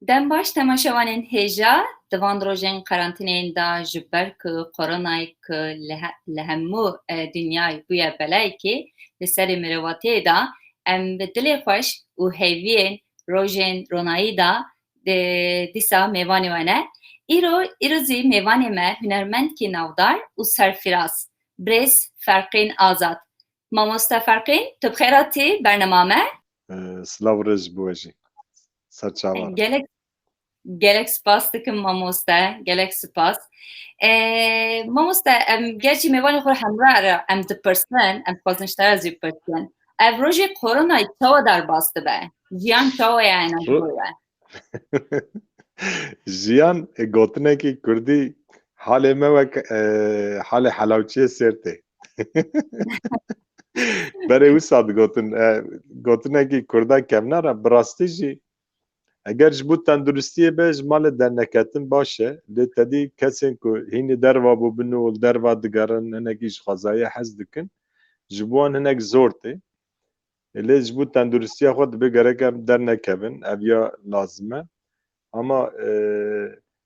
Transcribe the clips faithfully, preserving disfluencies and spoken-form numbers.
Dem baş temaşevanên hêja, di van rojên karantîneyên de ji ber ku koronayê ku li he-, li hemû, e, dinyayê bûye belayekê li serê mirovatiyê de, em bi dilê xweş û hêviyên rojên ronayî de, e, dîsa mêvanê we ne. Îro, îro zî mêvanê me hunermendkî navdar û serfiraz, birêz Ferqîn Azad. Mamoste Ferqîn, tu bi xêr hatî bernema me. Ee, silav û rêz ji bo we jî. Ser çavan. Gelek, gelek spas dikim mamoste, gelek spas. Ee, mamoste, em gerçî mêvanê xwe hemra re em dipirsin, em dixwazin ji te re zî bipirsin. Ev rojê koronayê çawa derbas dibe? Jiyan çawa ye ena ji Ro- bo we? Jiyan, e, gotinekî kurdî, halê me wek, e, halê helawçiyê sêr tê. Berê wisa digotin, e, gotinekî kurda kevnar e, bi rastî jî eger ji bo tenduristiyê be, ji malê derneketin baş e. Lê tedî kesên ku hînî derva bûbin û li derva digerin, hinekî ji xwezayê hez dikin, ji bo wan hinek zor tê. Lê ji bo tenduristiya xwe dibe gerek em dernekevin, ev ya lazim e. Ama, e,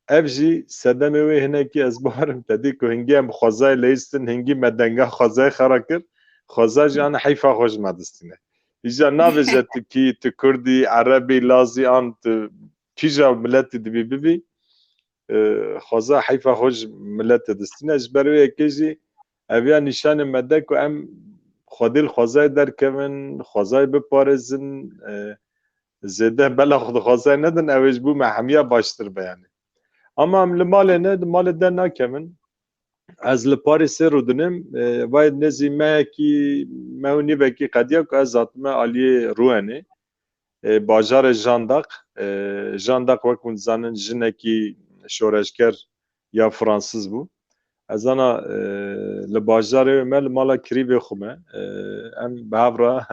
ev jî sedemê wê hinekî ez bawerim te dî ku hingî em bi xwezayê leyîstin, hingî me denga xwezayê xera kir, xweza jî ana heyfa xwe ji me distîne. Îja navêje tu kî, tu kurdî, erebî, lazî an tu kîja miletî dibî bibî, e, xweza heyfa xwe ji miletê distîne. Ji ber wê yekê jî ev ya nîşanê me de ku em xwedî li xwezayê derkevin, xwezayê biparêzin, e, zêde bela xwe di xwezayê nedin, ew ê ji bo me hemiya baştir be yanî. Ama em li malê ne, di malê dernakevin. Ez li Parîsê rûdinim, e, vay nêzî mehekî, meh û nîvekî qediya ku ez hatime aliyê Rouen-ê. E, bajarê Jeanne d'Arc. E, Jeanne d'Arc, wek hûn dizanin, jinekî şoreşger ya Fransız bû. Ez ana, e, li bajarê me, li mala kirîbê xwe me. E, em bi hev re,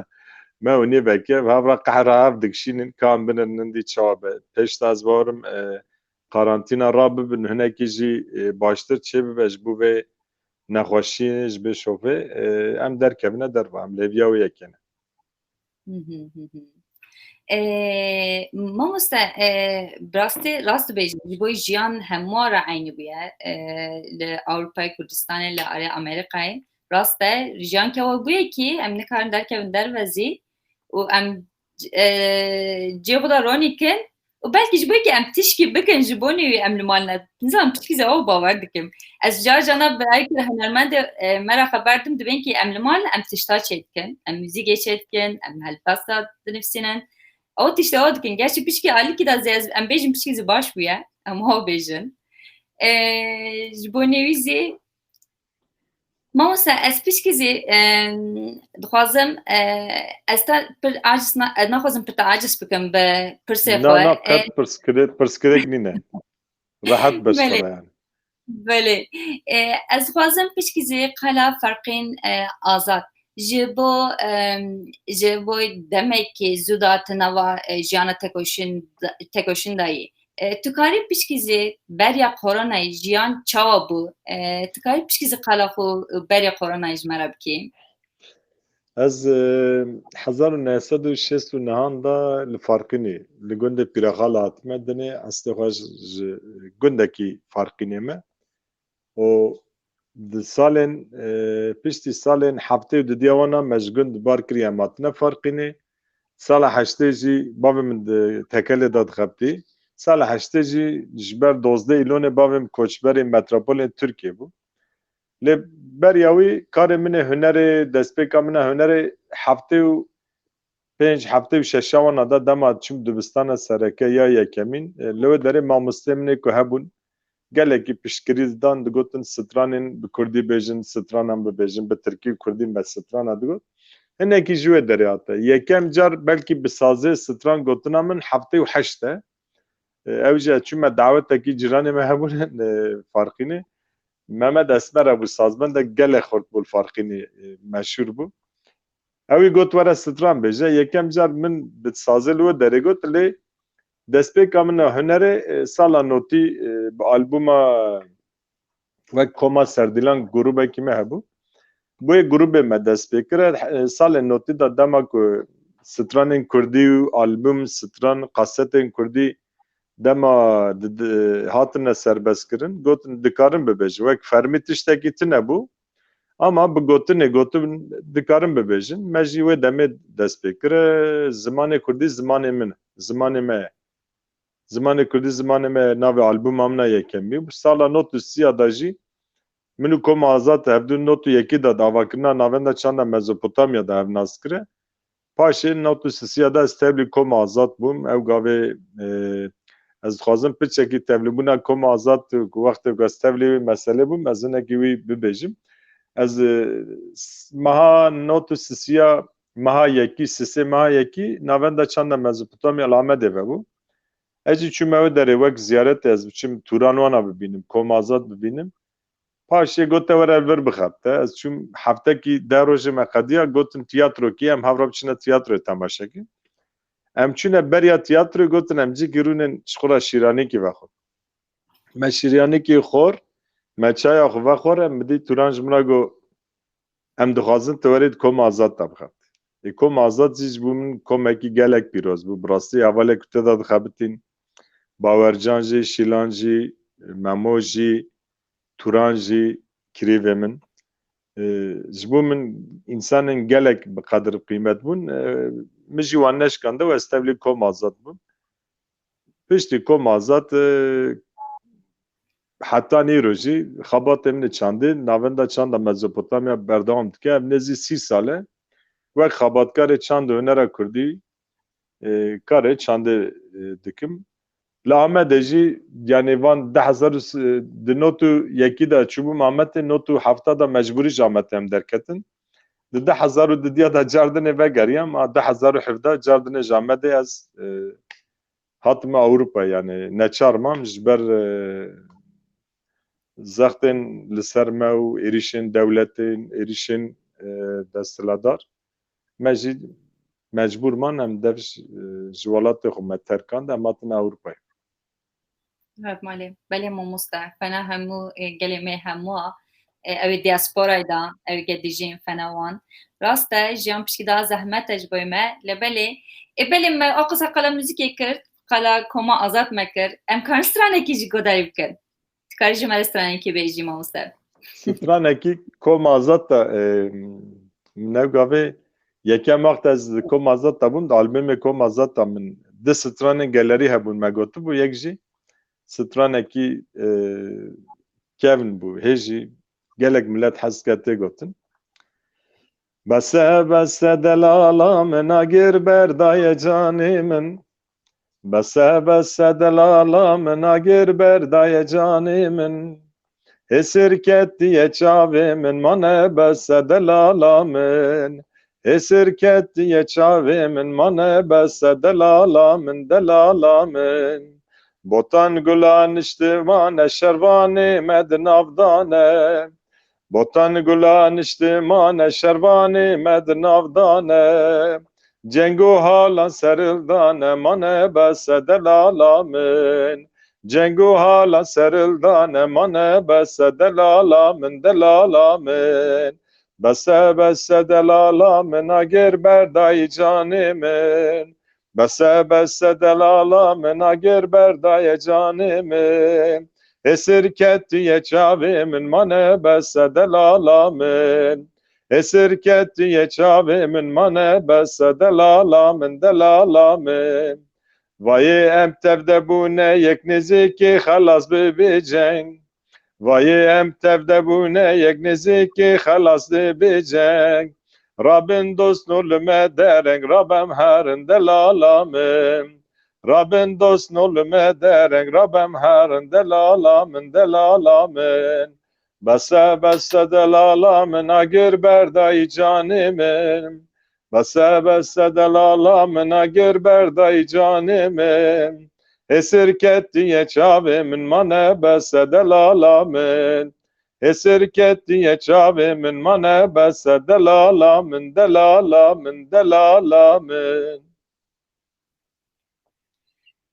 meh û nîveke, bi hev re qehra hev dikişînin, ka em binin nindî çawa be. Pêş de ez bawerim, e, karantîna rabibin, hinekî jî, e, baştir çêbibe ji bo vê nexweşiyê, ji bo şofê, e, em derkevine derva, em lêviya wê yekê ne. Hı hı, hı hı. E, mamoste, e, bi rastî, rast dibêjî, ji bo jiyan hemû re eynî bûye, e, li Ewropayê Kurdistanê, li alê Amerîkayê. Rast e, jiyan kewa bûye kî em nikarin derkevin derve zî û em, e, cihê xwe de ronî kin û belkî ji bo yekê em tişkî bikin ji bo nêwî em li mal ne. Nizanim, piçkî zî ew bawer dikim. Ez car cana birayê ku hunermendê, e, me re xeber dim, dibên kî em li mal em tişta çêdikin, em muzîkê çêdikin, em helbesta dinivîsînin. Ew tişta ew dikin. Gerçî piçkî alîkî de zî ez, em bêjin piçkî zî baş bûye. Em ew bêjin. E, ji bo nêwî zî Mamoste, ez pişkî zî, em, dixwazim, e, ez te pir aciz na-, ez naxwazim pir te aciz bikim bi pirsê Na, xwe. na, E, qet pirskirê-, pirsgirêk nîne. Rehet be ji Belê. xwe re yani. Belê. E, ez dixwazim pişkî zî qala Ferqîn, e, Azad. Ji bo, em, ji bo demekî zû de tu nava, e, jiyana tekoşîn, tekoşîn de yî. E, tu karî pişkî zî beriya koronayê jiyan çawa bû? E, tu karî pişkî zî qala xwe beriya koronayê ji me re bikî? Ez, e, hezar û neh sed û şêst û nehan de li Farqînê, li gundê Pîrexala hatime dinê, eslê xwe ji, ji gundekî Farqînê me. û di salên, e, piştî salên heftê û didiya wan a me ji gund bar kiriye, em hatine Farqînê. Sala heştê jî bavê min di tekelê de dixebitî. Sala heştê jî ji ber dozdeh Îlonê bavê min koçberê metropolên Tirkiyê bû. Lê beriya wî karê min ê hunerê, destpêka min a hunerê heftê û pênc heftê û şeşa wan a da dema çûm dibistana sereke ya yekemîn, e, li wê derê mamosteyê min ê ku hebûn, gelekî piştgirî didan, digotin stranên bi kurdî bêjin, stranan bibêjin, bi tirkî û kurdî me strana digot. Hinekî ji wê derê hate. Yekem car belkî bi sazê stran gotina min heftê û heşt e. E, ew jî ez çûme dawetekî cîranê me hebûn, e, Farqînê. Mehmet Esmer hebû sazbende gelê xurt bû li Farqînê, e, meşhûr bû. Ew ê got were stran bêje. Yekem car min bi sazê li wê derê got, lê destpêka min a hunerê, e, sala notî, e, bi albûma wek Koma Serdîlan grûbekî me hebû. Bo yê grûbê me dest pê kir. E, salê notî de dema ku stranên kurdî û albûm, stran, kasetên kurdî dema di, di, hatine serbestkirin, gotin dikarin bibêjin. Wek fermî tiştekî tune bû. Ama bi gotinê gotin dikarin bibêjin. Me jî wê demê dest pê kire. Zimanê kurdî zimanê min e. Zimanê me ye. Zimanê kurdî zimanê me ye. Navê albûma min a yekemî bû. Sala nod û sî ya da jî min û Koma Azad hevdû nod û yekî de davakirina Navenda Çanda Mezopotamya de hev nas kire. Paşê nod û sisiya de ez tevlî Koma Azad bûm. Ew gavê, e, ez dixwazim piçekî tevlîbûna Koma Azad ku wextê ku ez tevlî wê meselê bûm, ez hinekî wî bibêjim. Ez, e, s-, meha nod û sisiya, meha yekî, sisê meha yekî, Navenda Çanda Mezopotamya li Amedê vebû. Ez jî çûme wê derê wek ziyaretê ez biçim Turan wana bibînim, Koma Azad bibînim. Paşê gote were vir bixebite. Ez çûm heftekî deh rojê me qediya, gotin tiyatro kî, em hev re biçine tiyatroyê temaşe kin. Em çûne beriya tiyatroyê, gotin em cîkî rûnin ji xwe re şîranîkî vexwin. Me şîranîkî xwar, me çaya xwe vexwar, em bi dî Turan ji min re got, em dixwazin tu werî di Koma Azad de bixebitî. Ê Koma Azad jî ji bo min komekî gelek pîroz bû. Bi rastî hevalê ku tê de dixebitîn, Bawercan jî, Şîlan jî, Memo jî, Turan jî, kirêvê min. E, ji bo min însanên gelek bi qedir qîmet bûn. E, min jî wan neşkande û ez tevlî Koma Azad bûm. Piştî Koma Azad, e, heta nîro jî xebatê min ê çandê Navenda Çanda Mezopotamya berdewam dike. Ev nêzî sî sal e. Wek xebatkarê çand û hunera kurdî, e, karê çandê, e, dikim. Li Amedê jî, yanî van du hezar û s-, di nod û yekî de çûbûm Amedê, nod û hefta de mecbûrî ji Amedê em derketin. Di du hezar û didiya de cardinê vegeriyam, a du hezar û hevdeh cardinê ji Amedê ez, e, hatime Ewropa, yanî neçar mam ji ber, e, zextên li ser me û êrîşên dewletên, êrîşên, e, desthiladar. Me jî mecbûr man, em dev ji, ji welatê xwe me terkand, em hatin Ewropayê. Evet, malê. Belê mamoste. Fena hemû, e, gelê me hemû a. E, ew ê diasporayê de, ew ê ke dijîn fena wan. Rast e, jiyan pişkî daha zehmet e ji bo me. Lê belê, e, belê me aqisa qala muzîkê kir, qala Koma Azad me kir. Em karin stranekî jî guhdarî bikin. Tu karî ji me re stranekî bêjî, mamoste. Stranekî Koma Azad de, e, min ew gavê yekem wext ez Koma Azad de bûm, di albûmê Koma Azad de min du stranên gelerî hebûn, me gotibû, yek jî stranekî, e, kevn bû. Hê jî gelek milet hez dike tê gotin. Bes e, bes e delala min, agir berdaye canê min. Bes e, bes e delala min, agir berdaye canê min. Hêsir ketiye çavê min, mane bes e delala min. Hêsir ketiye çavê min, mane bes e delala min, delala min. Botan gula niştimane, şervanê me di nav dane. Botan gula niştimane, şervanê me di nav dane. Ceng û halan serildane, mane bes e delala min. Ceng û halan serildane, mane bes e delala min, delala min. Bes e, bes e delala min, agir berdayî canê min. Bes e, bes e delala min, agir berdaye canê min. Hêsir ketiye çavê min, mane bes e delala min. Hêsir ketiye çavê min, mane bes e delala min, delala min. Vayê em tevde bûne yek nêzîkê, xelas bibê ceng. Vayê em tevde bûne yek nêzîkê, xelas dibê ceng. Rabin dostno li me dereng, rabem herin delala min. Rabin dostno li me dereng, rabem herin delala min, delala min. Bes e, bes e delala min, agir berdayî canê min. Bes e, bes e delala min, agir berdayî canê min. Hêsir ketiye çavê min, mane bes e delala min. Hêsir ketiye çavê min, mane bes e delala min, delala min, delala min.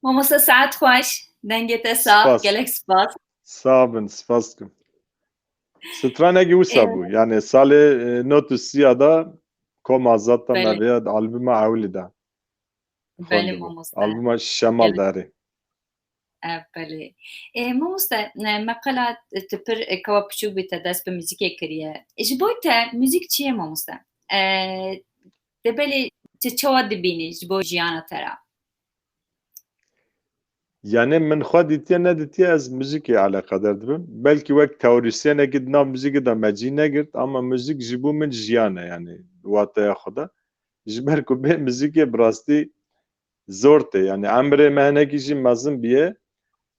Mamoste, saet xweş, dengê te sax, Spas. Gelek spas. Sax bin, spas dikim. Stranekî wisa Ee, bû. Yani salê, e, nod û sî ya da Koma Azad da Belê. Me vêya albuma ewilî da. Belê, xwendibû. Mamoste. Albuma Şemal Gelek. Derê. Ev belê. E, mamoste, e, me qala tu pir, e, kawa piçûk bû te dest bi muzîkê kiriye. Ji bo te muzîk çi ye mamoste? E, de belê tu çawa dibînî ji bo jiyana te re? Yani min xwe dîtiye nedîtiye ez muzîkê eleqedar dibim. Belkî wek teorîsyenekî di nav muzîkê de me cî negirt ama muzîk ji bo min jiyan e yani wateya xwe de. Ji ber ku bê muzîkê bi rastî zor tê. Yani emrê me hinekî jî mezin biye.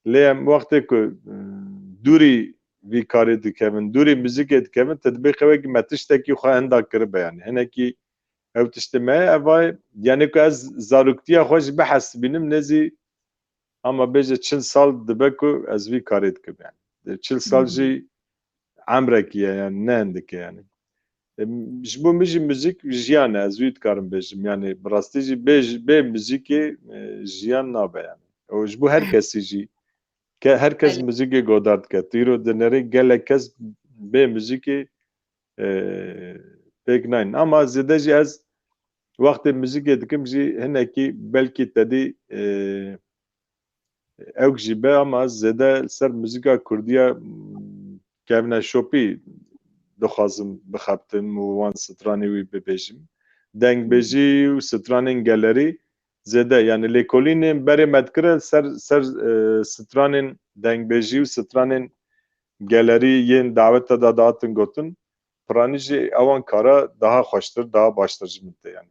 Lê em wextê ku, e, dûrî vî karê dikevin, dûrî muzîkê dikevin, te dibê xewekî me tiştekî xwe henda kiribe yani. Hinekî ew tiştê me ye, ev a, yani ku ez zaroktiya xwe jî bihesibînim, nêzî ama bêje çil sal dibe ku ez vî karê dikim yani. Çil sal jî emrekî ye yani, ne hindike yani. E, ji bo min jî muzîk jiyan e, ez wî dikarim bêjim. Yani bi rastî jî bê, bê muzîkê, e, jiyan nabe yani. Û ji bo her kesî jî, ke, her kes muzîkê godar dike. Tu îro dinerê gelek kes bê muzîkê, e, pêk nayên. Ama zêde jî ez wextê muzîkê dikim jî hinekî belkî tedî, e, ewk jî be ama ez zêde li ser muzîka kurdî ya, mm, kevneşopî dixwazim bixebtim û wan stranê wî bibêjim. Dengbêjî û stranên gelerî zêde, yani lêkolînên berê me dikire ser, ser, e, stranên dengbêjî û stranên gelerî yên dawete de dihatin gotin, piranî jî ewan kara daha xweştir, daha baştir ji min tê yani.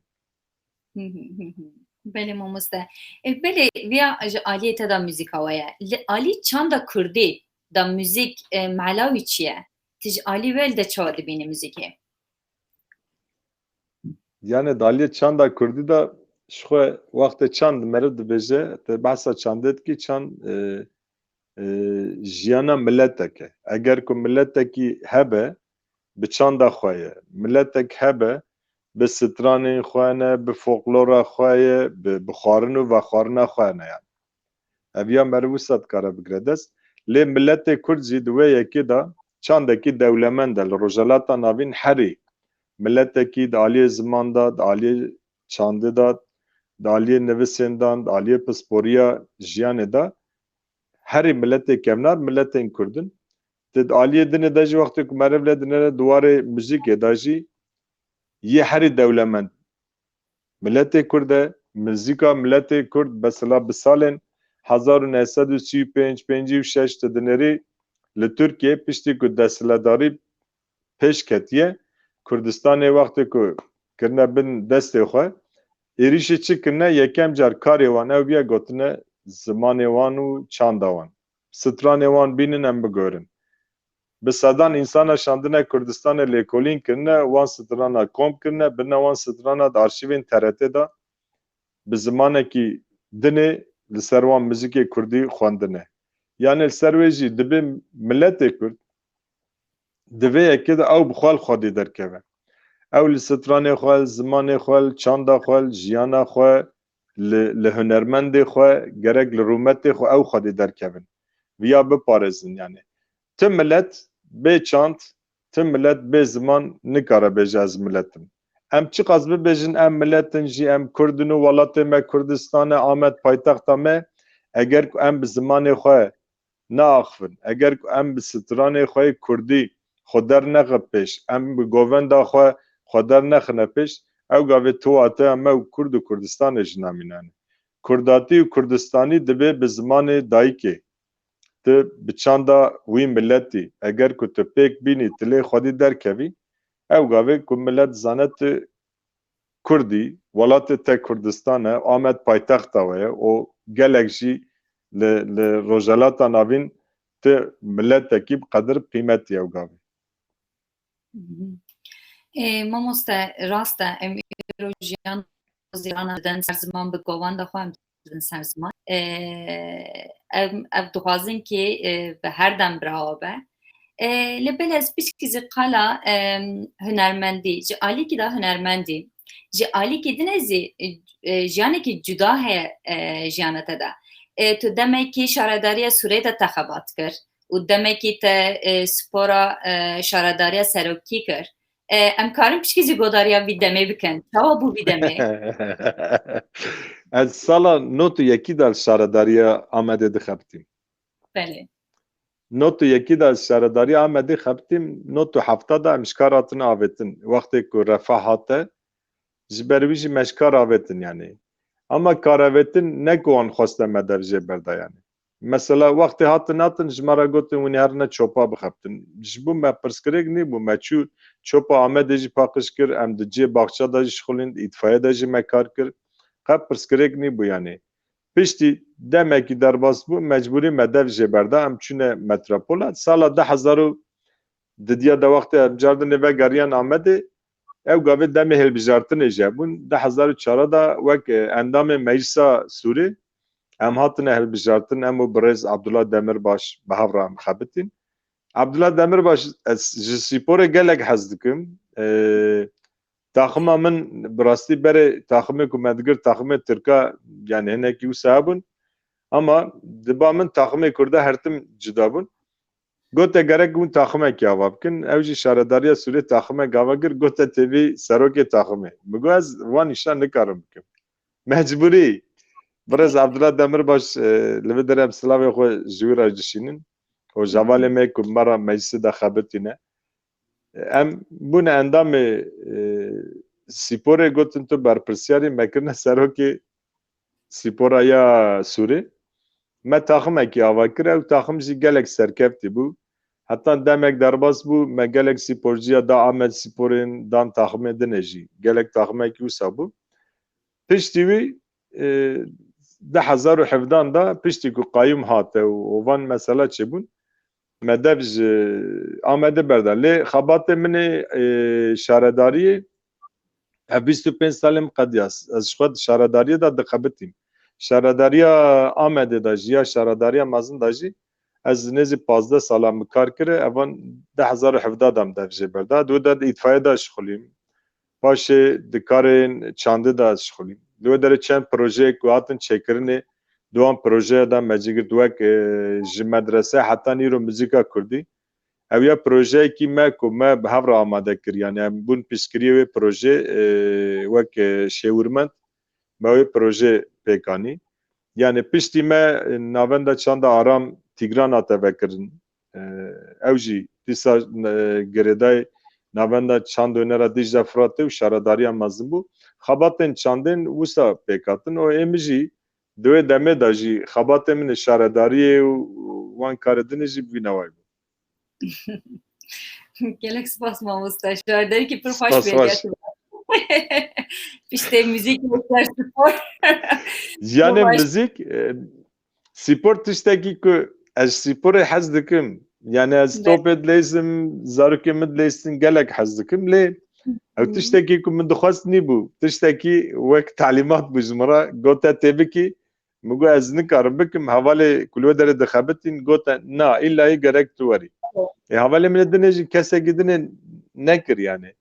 Belê mamoste. E, belê viya ji aliyê te de muzîka we ye. Li alî çanda kurdî de muzîk, e, mela wî çi ye? Tu ji alî we li de çawa dibînî muzîkê? Yani di aliyê çanda kurdî de ji xwe wextê çand meriv dibêje, te behsa çandê dikî, çand, e, e, jiyana miletek e. Eger ku miletekî hebe, bi çanda xwe ye. Miletek hebe, bi stranên xwe ne, bi folklora xwe ye, bi, bi xwarin û vexwarina xwe ne yani. Ev ya meriv wisa dikare bigire dest. Lê miletê kurd jî di wê yekê de çandekî dewlemend e. Li Rojhelata Navîn herî miletekî di aliyê ziman de, di aliyê çandê de, di aliyê nivisên de, di aliyê pisporiya jiyanê de herî miletê kevnar, miletên kurd in. Di aliyê dinê de jî wextê ku meriv lê dinêre di warê muzîkê de jî yê herî dewlemend miletê kurd e. Muzîka miletê kurd mesela bi salên hezar û neh sed û sî û pênc, pêncî û şeş tu dinêrî li Tirkiyê piştî ku desthilatdarî pêş ketiye, Kurdistanê wextê ku kirine bin destê xwe, êrîşê çi kirine, yekem car karê wan ew bûye gotine zimanê wan û çanda wan. Stranê wan bînin em bigorin. Bi sedan însana şandine Kurdistanê lêkolîn kirine, wan strana kom kirine, birine wan strana di arşîvên T R T de bi zimanekî dinê li ser wan muzîkê kurdî xwendine. Yani li ser wê jî dibê miletê kurd di vê yekê de ew bi xwe li xwedî derkeve. Ew li stranê xwe, li zimanê xwe, li çanda xwe, li jiyana xwe, li, li hunermendê xwe, gerek li rûmetê xwe ew xwedî derkevin. Viya biparêzin yani. Ti milet bê çand, ti milet bê ziman nikare bêje ez milet im. Em çiqas bibêjin em milet in jî, em kurd in û welatê me Kurdistan e, Amed paytexta me, eger ku em bi zimanê xwe neaxivin, eger ku em bi stranê xwe yê kurdî xwe dernexin pêş, em bi govenda xwe xwe dernexine pêş, ew gavê tu wateya me û Kurd û Kurdistanê ji namînane. Kurdatî û Kurdistanî dibê bi zimanê dayikê, tu bi çanda wî miletî, eger ku tu pêk bînî, tu lê xwedî derkevî, ew gavê ku milet zane tu Kurdî, welatê te Kurdistan e, Amed paytexta we ye û gelek jî li, li Rojhelata Navîn tu miletekî bi qedir qîmetî ew gavê. Ê, mamoste, rast e, em îro jiyan zîrana didin ser ziman, bi govenda xwe em didin ser ziman. Ê, em, ev dixwazin ki, ê, bi her dem birawa be. Ê, lê belê ez piçkî zî qala, em, hunermendî, ji alîkî de hunermendî, ji alîkî dinê zî, ê, jiyanekî cuda heye, ê, jiyana te de. Ê, tu demekî şaredariya Sûrê de te xebat kir û demekî te, ê, spora, ê, şaredariya serokî kir. E, em karin pişkî jî godariya vî demê bikin. Çawa bû vî demê? Ez sala not û yekî de li şaredariya Amedê dixebitîm. Belê. Not û yekî de ez şaredariya Amedê xebitîm, not û hefta de em ji kar hatin avêtin. Wextê ku Refah hate, ji ber wî jî me ji kar avêtin yanî. Ama karavêtin ne ku wan xweste me dev jê berda yanî. Mesela wextê hatin hatin ji me re gotin hûn ê herine çopa bixebtin. Ji bo me pirsgirêk nîbû, me çû çopa Amedê jî paqij kir, em di cihê baxça de jî şixulîn, di îtfayê de jî me kar kir. Qet pirsgirêk nîbû yanî. Piştî demekî derbas bû, mecbûrî me dev jê berda, em çûne metropola. Sala du hezar û didiya de wextê em cardinê vegeriyan Amedê, ew gavê demê hilbijartinê jî hebûn. Du hezar û çar de wek, e, endamê Meclisa Sûrê em hatine hilbijartin, em û birêz Abdullah Demirbaş bi hev re em xebitîn. Abdullah Demirbaş, ez ji sporê gelek hez dikim. E, taxima min bi rastî berê taximê ku me digir taximê Tirka, yanî hinekî wisa hebûn. Ama diba min taximê Kurda her tim cuda bûn. Gote gerek hûn taximekî ava bikin. Ew jî şaredariya Sûrê taximek ava kir. Gote têbî serokê taximê. Min got ez van îşa nikarim bikim. Mecbûrî. Birêz Abdullah Demirbaş, e, li vê derê em silavê xwe ji wî re dişînin. Û ji hevalê me ku me re meclisê de xebitîne. Em bûne endamê, e, sîporê, gotin tu berpirsiyarî, me kirine serokê sîpora ya Sûrê. Me taximekî ava kir, ew taxim jî gelek serkeftî bû. Heta demek derbas bû, me gelek sîporciya da Amed Sîporên dan taximê dinê jî. Gelek taximekî wisa bû. Piştî wî, e, du hezar û hevdan de piştî ku qayûm hate û, û van mesela çêbûn, me dev ji Amedê berda. Lê xebatê min ê, e, şaredariyê, ev bîst û pênc salê min qediya. Ez ji xwe di şaredariyê de dixebitîm. Şaredariya Amedê de jî ya şaredariya mezin de jî ez nêzî pazdeh sala min kar kire. Evan du hezar û hevda de min dev jê berda. Di wê de di îtfayê de şixulîm. Paşê di karên çandê de ez şixulîm. Li wê derê çend projeyek ku hatin çêkirinê, di wan projeya de me cî girt wek, e, ji medrese heta nîro muzîka kurdî. Ew ya projeyekî me ku me bi hev re amade kir. Yanî em bûn piştgiriyê wê projê, e, wek, e, şêwirmend me wê projê pêk anî. Yanî piştî me, e, navenda çanda Aram Tîgran hate vekirin. E, ew jî dîsa, e, girêdayê navenda çand û hunera Dîcle Firatê û şaredariya mezin bû. Xebatên çandên wisa pêk hatin û ê min jî di wê demê de jî xebatê min ê şaredariyê û wan karê dinê jî bi vî newayî bû. Gelek spas mamoste. Şaredarîkî pir xweş bêriya tu. Piştê muzîk, ser spor. Yanê muzîk, e, spor tiştekî ku ez sporê hez dikim. Yani ez topê dileysim, zarokê min dileysin gelek hez dikim. Lê ew tiştekî ku min dixwest nîbû. Tiştekî wek talîmat bû ji min re. Gote tê bikî. Min got ez nikarim bikim. Hevalê ku li wê derê dixebitîn gote na, îlayî gerek tu werî. Ê hevalê min ê dinê jî kesekî dinê nekir yani.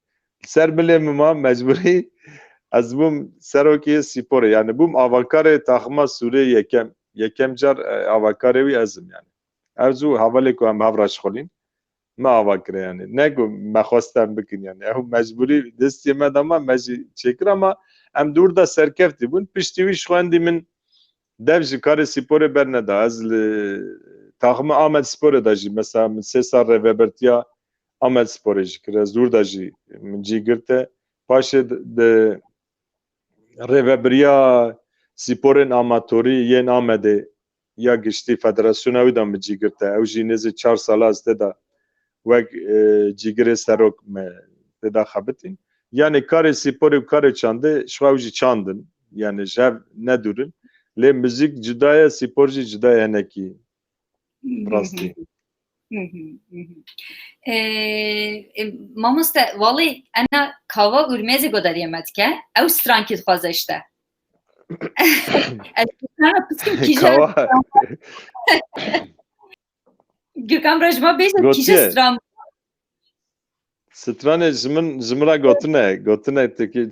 Ser milê min ma mecbûrî ez bûm serokê sporê. Yani bûm avakarê taxima Sûrê yekem. Yekem car, e, avakarê wî ez im yani. Ev zû hevalê ku em hev re şixulîn. Me ava kire yani. Ne ku me xwest em bikin yani. Ew mecbûrî destê me de ma me jî çêkir ama em dûr de serkeftî bûn. Piştî wî ji xwendî min dev ji karê sporê berneda. Ez li taxima Amed Sporê de jî mesela min sê sal rêvebirtiya Amed Sporê jî kir. Ez dûr de jî min cî girte. Paşê di, di rêvebiriya sporên amatorî yên Amedê ya giştî federasyona wî de min cî girte. Ew jî nêzî çar sala ez tê de wek, e, cîgirê serok me tê de xebitîn. Yani karê sporê û karê çandê ji xwe ew jî çand in. Yani ji hev ne dûr in. Lê muzîk cuda ye, spor jî cuda ye hinekî. Rastî. Hı hı, hı hı. Ee, e, mamoste, wallahî ena kava û mêzê godariyê me dike. Ew strankî dixwaze işte. Ez dikana piskim kîje Kava. Gökhan Rajma bêje kîje Gotiye. Stran. Stranê ji min, ji min re gotine, gotine teki.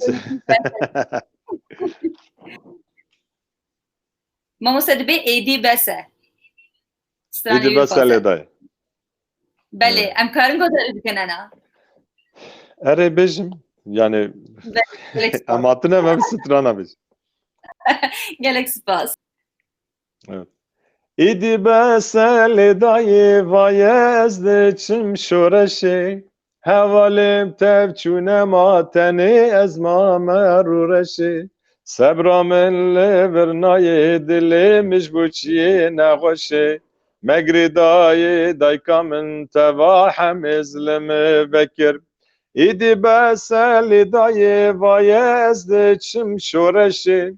Mamoste dibê êdî bes e. Êdî bes e lê dayê. Belê, evet. Em karin godarî bikin ena. Erê bêjim. Yani Gelek spas. Em hatine me bi strana bêjim. Gelek spas. Evet. Îdî bese lê dayê vaye ez diçim şoreşê. Hevalê tev çûne ma tenê ez mame rûreşê. Sebra min li vir nayê dilê min ji bo çiyê nexweşê. Megrê dayê dayka min teva hemêz li min vekir. Îdî bese lê dayê vaye ez diçim şoreşê.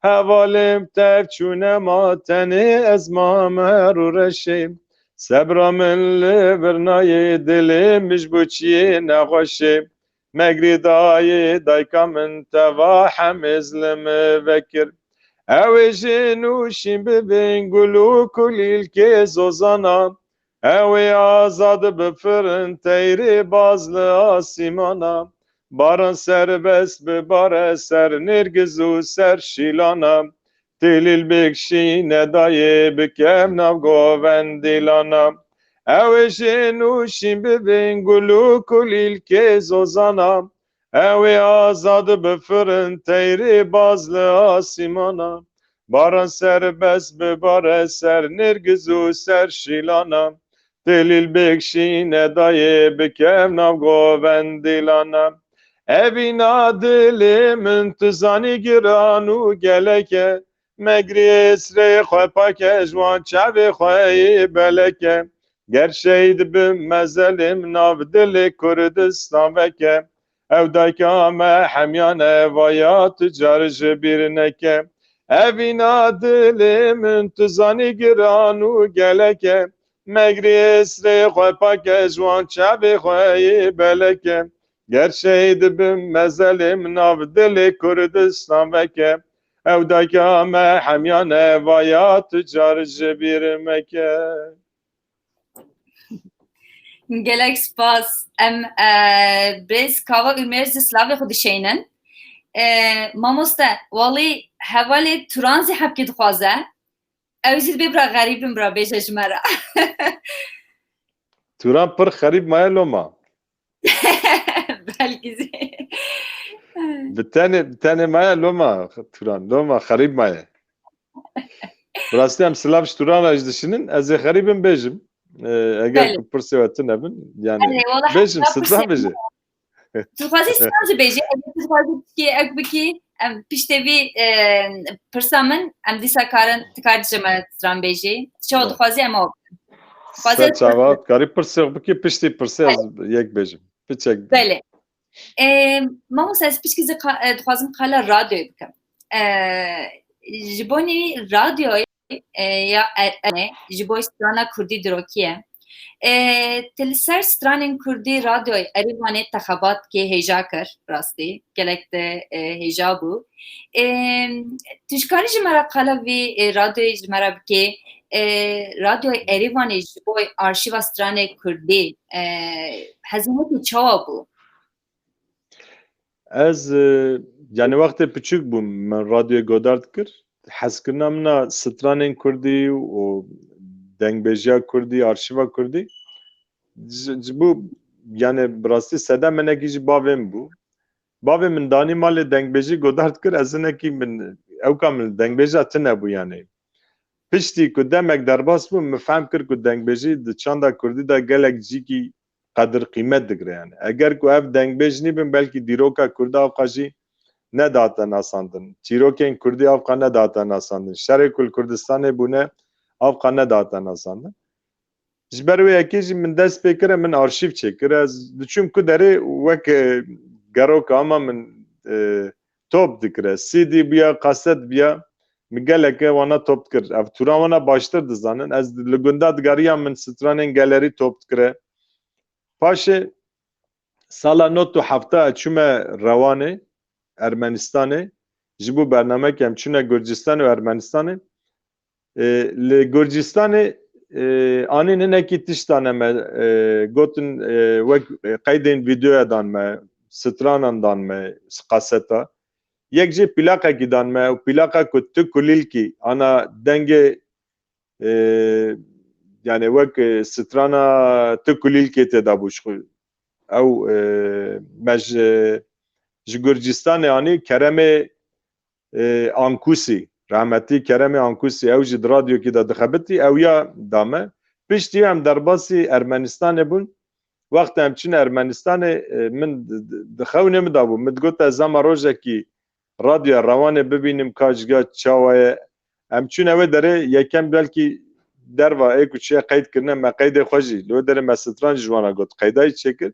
Hevalê tev çûne ma tenê ez mame rûreşê. Sebra min li vir nayê dilê min ji bo çiyê nexweşê. Megrê dayê dayka min teva hemêz li min vekir. Ew ê jê nûşîn bibin gul û kulîlkê zozana. Ew ê azad bifirin teyrê baz li asîmana. Baran serbest bibare ser nêrgiz û ser şîlana. Têlîl bêkşîne dayê bikev nav govendîlana. Ew ê jê nûşîn bibin gul û kulîlkê zozana. Ew ê azad bifirin teyrê baz li asîmana. Baran serbest bibare ser nêrgiz û ser şîlana. Têlîl bêkşîne dayê bikev nav govendîlana. Evîna dilê min tu zanî giran û gelek e. Megrê sirê xwe pak e ji wan çavê xwe yê belek e. Ger şehîd bim mezelê min nav dilê Kurdistan veke. Ew dayka me hemyan e vaya tu car ji bîr neke. Evîna dilê min tu zanî giran û gelek e. Megrê sirê xwe pak e ji wan çavê xwe yê belek e. Ger şehîd bim mezelê min nav dilê Kurdistan veke. Ew dayka me hemyan e vaya tu car ji bîr meke. Gelek spas. Em e, birêz Kava Ûmêr ji slavê xwe dişeynin. E, mamoste, walî hevalê Turan zî hepkî dixwaze. Ew zî dibê bira xerîb in, bira bêje ji me re. Turan pir xerîb maye loma. Belkî zî. Bi tenê, bi tenê maye loma Turan. Loma xerîb maye. Bi rastî em silav ji Turan re ji dişinin. Ez ê xerîbin bêjim. Ee, eger Belê. ku pirsê we tune bin. Yani Erê, wala bêjim, heta stran pirsê- bêje. Tu dixwazî stran jî bêjî, eger tu dixwazî bikî, ek bikî, em piştê vî e, pirsa min, em dîsa karin, tu karî ji me stran bêjî. Çawa Evet. Dixwazî em o. Ser çava, karî pirsê bikî, piştî pirsê ez yek bêjim. Piçek. Belê. E, mamoste, ez piçkî zî qa- e, dixwazim qala radyoyê bikim. E, ji bo nî radyoyê e, ya e, e, ji bo strana kurdî dirokî ye. E, tu li ser stranên kurdî radyoyê Erîvanê te xebat kê hêja kir, rastî, gelek te e, hêja bû. E, tu ji karî ji me re qala vî e, radyoyê ji me re bikê, e, radyoyê Erîvanê ji bo arşîva stranê kurdî e, hezînekî çawa bû? Ez, e, yani wextê piçûk bûm, min radyoyê godar dikir. Hezkirina min a stranên kurdî û dengbêjiya kurdî, arşîva kurdî. Ji, ji bo, yani bi rastî seda minekî ji bavê min bû. Bavê min danî malê dengbêjî godar dikir, ez hinekî min, ewka min dengbêja tune bû yani. Piştî ku demek derbas bû, min fehm kir ku dengbêjî di çanda kurdî de gelek cîkî qedir qîmet digire yani. Eger ku ev dengbêj nîbin, belkî dîroka kurdî avqa jî nedate nasandin. Çîrokên kurdî avqa nedate nasandin. Şerê ku li Kurdistanê bûne avqa nedate nasandin. Ji ber wê yekê jî min dest pê kire, min arşîv çêkir. Ez diçûm ku derê wek, e, geroka ama min, e, top dikire. C D bûya, kaset bûya, min geleke wana top dikir. Ev tûran wana baştir dizanin. Ez li gunda digeriya min stranên gelerî top dikire. Paşê sala nod û hefta ez çûme Rewanê, Ermenistanê. Ji bo bernamekê em çûne Gurcistan û Ermenistanê. E, li Gurcistanê, e, anîn hinekî tişt dane me, e, gotin, e, wek, e, qeydên vîdeoya dan me, stranan dan me, kaseta. Yek jê plaqekî dan me û plaqa ku tu kulîlkî, ana dengê, e, yani wek, e, strana tu kulîlkê tê de bû ji xwe. ew, e, me ji, ji Gurcistanê anî Keremê, e, Ankusî, rehmetî Keremê Ankusî, ew jî di radyokî de dixebitî, ew ya da me. Piştî em derbasî Ermenistanê bûn. Wextê em çûn Ermenistanê, e, min di, di, di xewnê min de bû. Min digot, ez ema rojekî radyoya Rewanê bibînim ka ji ga çawa ye. Em çûne wê derê, yekem belkî derva ê ku çûye qeyd kirine, me qeydê xwe jî li wê derê me stran ji wana got, qeyda jî çêkir.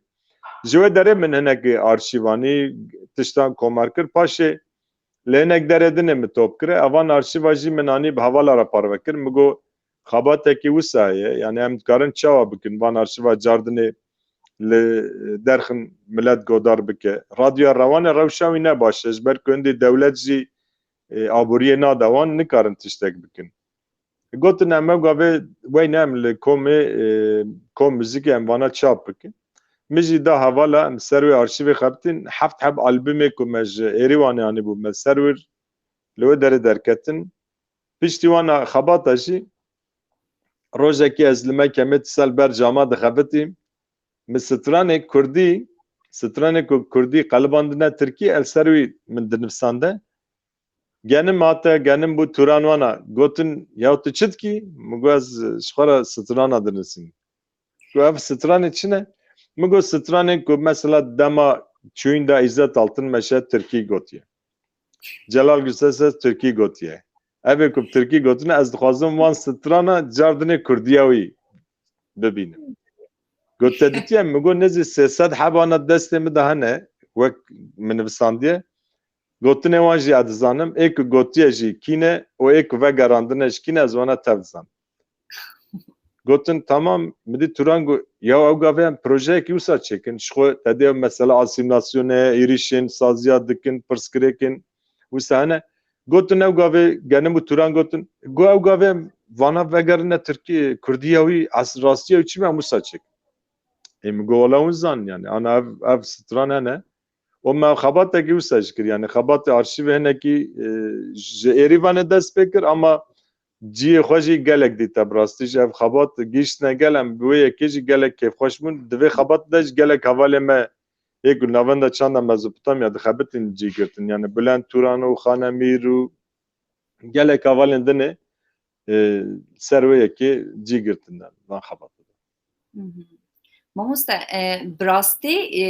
Ji wê derê min hinekî arşîv anî, tiştan komar kir. Paşê li hinek derê dinê min top kire. Evan arşîva jî min anî bi hevala re parve kir. Min got, xebatekî wisa ye. Yani em dikarin çawa bikin van arşîva cardinê li derxin milet godar bike. Radyoya Rewanê rewşa wî ne baş e. Ji ber ku hindî dewlet jî, e, aboriyê nade wan, nikarin tiştek bikin. Gotin, em ew gavê weyne, em li komê, e, kom muzîkê em vana çap bikin. Min jî da hevala, em ser wê arşîvê xebitîn, heft heb albumê ku me ji Êrîwanê anîbû, me ser wir li wê derê derketin. Piştî wana xebata jî rojekê ez li me kemê tisel ber cama dixebitîm. Min stranê kurdî, stranê ku kurdî qelibandine tirkî, el ser wî min dinivsande. Genim hate, genim bû turan wana. Gotin, ya tu çi dikî? Min got, ez ji xwe re strana dinivîsim. Ku ev stranê çi ne? Min got, stranên ku mesela dema çûyîn de Îzzet Altınmeşe tirkî gotiye. Celal Gürses tirkî gotiye. Ev ê ku bi tirkî gotine, ez dixwazim van strana cardinê kurdiya wî bibînim. Got, te dîtiye? Min got, nêzî sê sed hebana destê min de hene, wek min nivisandiye. Gotinê wan jî ez dizanim, ê ku gotiye jî kî ne û ê ku vegerandine jî kî ne, ez wana tev dizanim. Gotin, tamam, min dî Turan got, ya ew gavê em projeyekî wisa çêkin, ji xwe te dê mesela asîmlasyonê, êrîşên saziya dikin, pirsgirêkên wisa hene. Gotin, ew gavê genim û Turan gotin, got, ew gavê em vana vegerine Tirkî, Kurdiya wî, es-, rastiya wî çi be, em wisa çêkin. Ê min got, wela hûn zanin yani, ana ev, ev stran hene. Û me xebatekî wisa jî kir, yani xebatê arşîvê hinekî, e, ji Êrîvanê dest pê kir, ama cihê xwe jî gelek dîte bi rastî. Ji ev xebat gihîştine gel, em bi wê yekê jî gelek kêfxweş bûn. Di vê xebat de jî gelek hevalê me ê ku navenda çanda Mezopotamya dixebitin cî girtin. Yani Bülent Turan û Xanemîr û gelek hevalên din ê, e, ser wê yekê cî girtin van xebatê de. Mhm. Mamoste, e, bi rastî, e,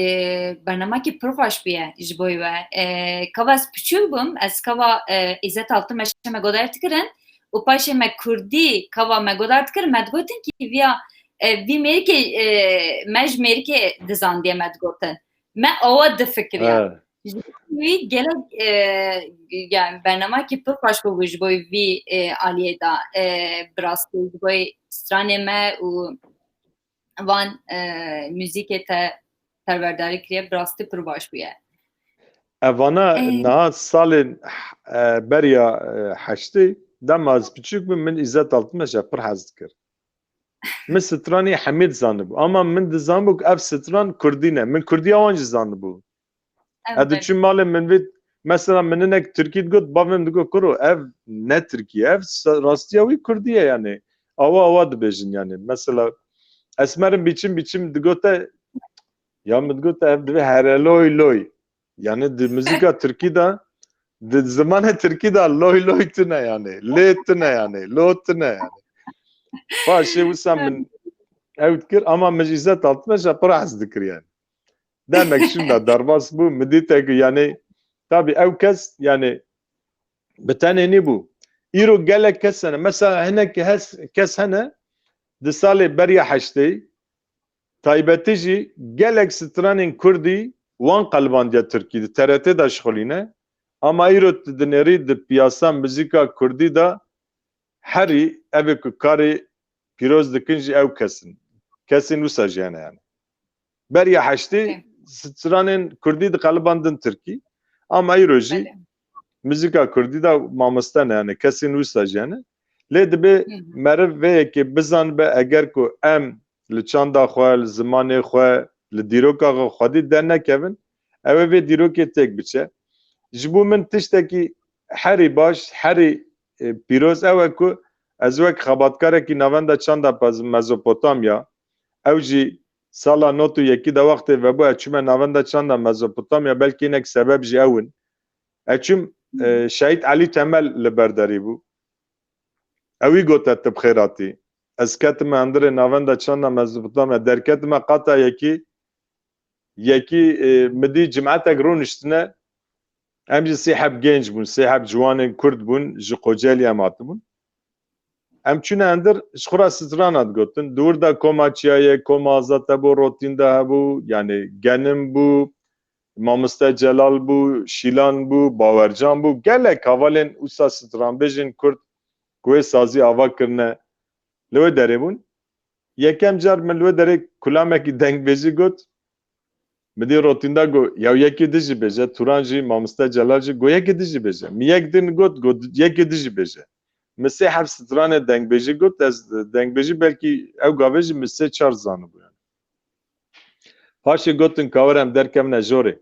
bernamakî pir xweş bûye ji bo we. E, ka ez piçûk bûm, ez kava, e, Îzzet Altınmeşe me godar dikirin û paşê me kurdî kava me godar dikirin, me digotin kî viya, e, vî mêrikê, e, me ji mêrikê dizandiye me digotin. Me awa difikiriya. He. Ji bo wî gelek, e, yani bernamakî pir xweş bûbû ji bo vî, e, aliyê de, e, bi rastî ji bo stranê me û van, e, muzîkê te perwerdarî kiriye, bi rastî pir baş bûye. Evana, e, niha salên, e, beriya, e, heştê, dema ez piçûk bûm, min Îzzet Altınmeşe pir hez dikir. Min stranê hemî dizanibû. Ama min dizanibû ku ev stran kurdî ne. Min kurdiya wan jî zanibû. Ez diçûm malê min vê, mesela min hinek tirkî digot, bavê min digot, kuro, ev ne tirkî ye, ev sa-, rastiya wî kurdî ye yani. Awa awa dibêjin yani. Mesela Esmer'in biçim biçim digote, ya min digote, ev divê here loy loy. Yani di muzîka tirkî de, di zimanê tirkî de loy loy tune yani. Lê tune yani. Lo tune yani. Paşê wisa min ew dikir, ama min ji Îzzet Altınmeşe pir hez dikir yani. Demek şûnda derbas bû, min dîte ku yani, tabî ew kes yani bi tenê nîbû. Îro gelek kes hene. Mesela hinek hes-, kes hene, di salê beriya heştê, taybetî jî gelek stranên kurdî wan qelbandiye tirkî, di T R T de şixulîne. Ama îro tu dinêrî di piyasa muzîka kurdî de herî ev ê ku karê pîroz dikin jî ew kes in. Kesên wisa jî hene yani. Beriya heştê stranên kurdî diqelibandin tirkî. Ama îro jî muzîka kurdî de mamoste ne yani, kesên wisa jî hene. Lê dibê meriv vê yekê bizanibe, eger ku em li çanda xwe, li zimanê xwe, li dîroka xwe xwedî dernekevin, ew ê vê dîrokê têk biçe. Ji bo min tiştekî herî baş, herî, e, pîroz ew e ku ez wek xebatkarekî navenda çanda Pez-, Mezopotamya, ew jî Sala not û yekî de wextê vebû, ez çûme navenda çanda Mezopotamya, belkî hinek sebeb jî ew in. Ez çûm, e, Şehîd Elî Temel li ber derî bû. Ewî gote, "Tu bi xêr hatî." Ez ketime hundirê navenda çanda Mezopotamya, derketime qata yekî, yekî, e, min dî cimetek rûniştine, em jî sê heb genc bûn, sê heb ciwanên Kurd bûn, ji Kocaeliya em hatibûn. Em çûne hundir, ji xwe re strana digotin. Di wir de koma çiya ye, koma Azad hebû, Rotînda hebû, yani Genim bû, Mamoste Celal bû, Şîlan bû, Bawercan bû, gelek hevalên wisa stranbêjên Kurd ku wê sazî ava kirine, li wê derê bûn. Yekem car min li wê derê kulamekî dengbêjî got. Min dî Rotînda got, "Yaw yekî din jî bêje." Turan jî, Mamoste Celal jî got, "Yekî din jî bêje." Min yek din got, got, "Yekî din jî bêje." Min sê heb stranê dengbêjî got, ez dengbêjî belkî ew gavê jî min sê çar zanibû yani. Paşê gotin, "Ka were em derkevine jorê."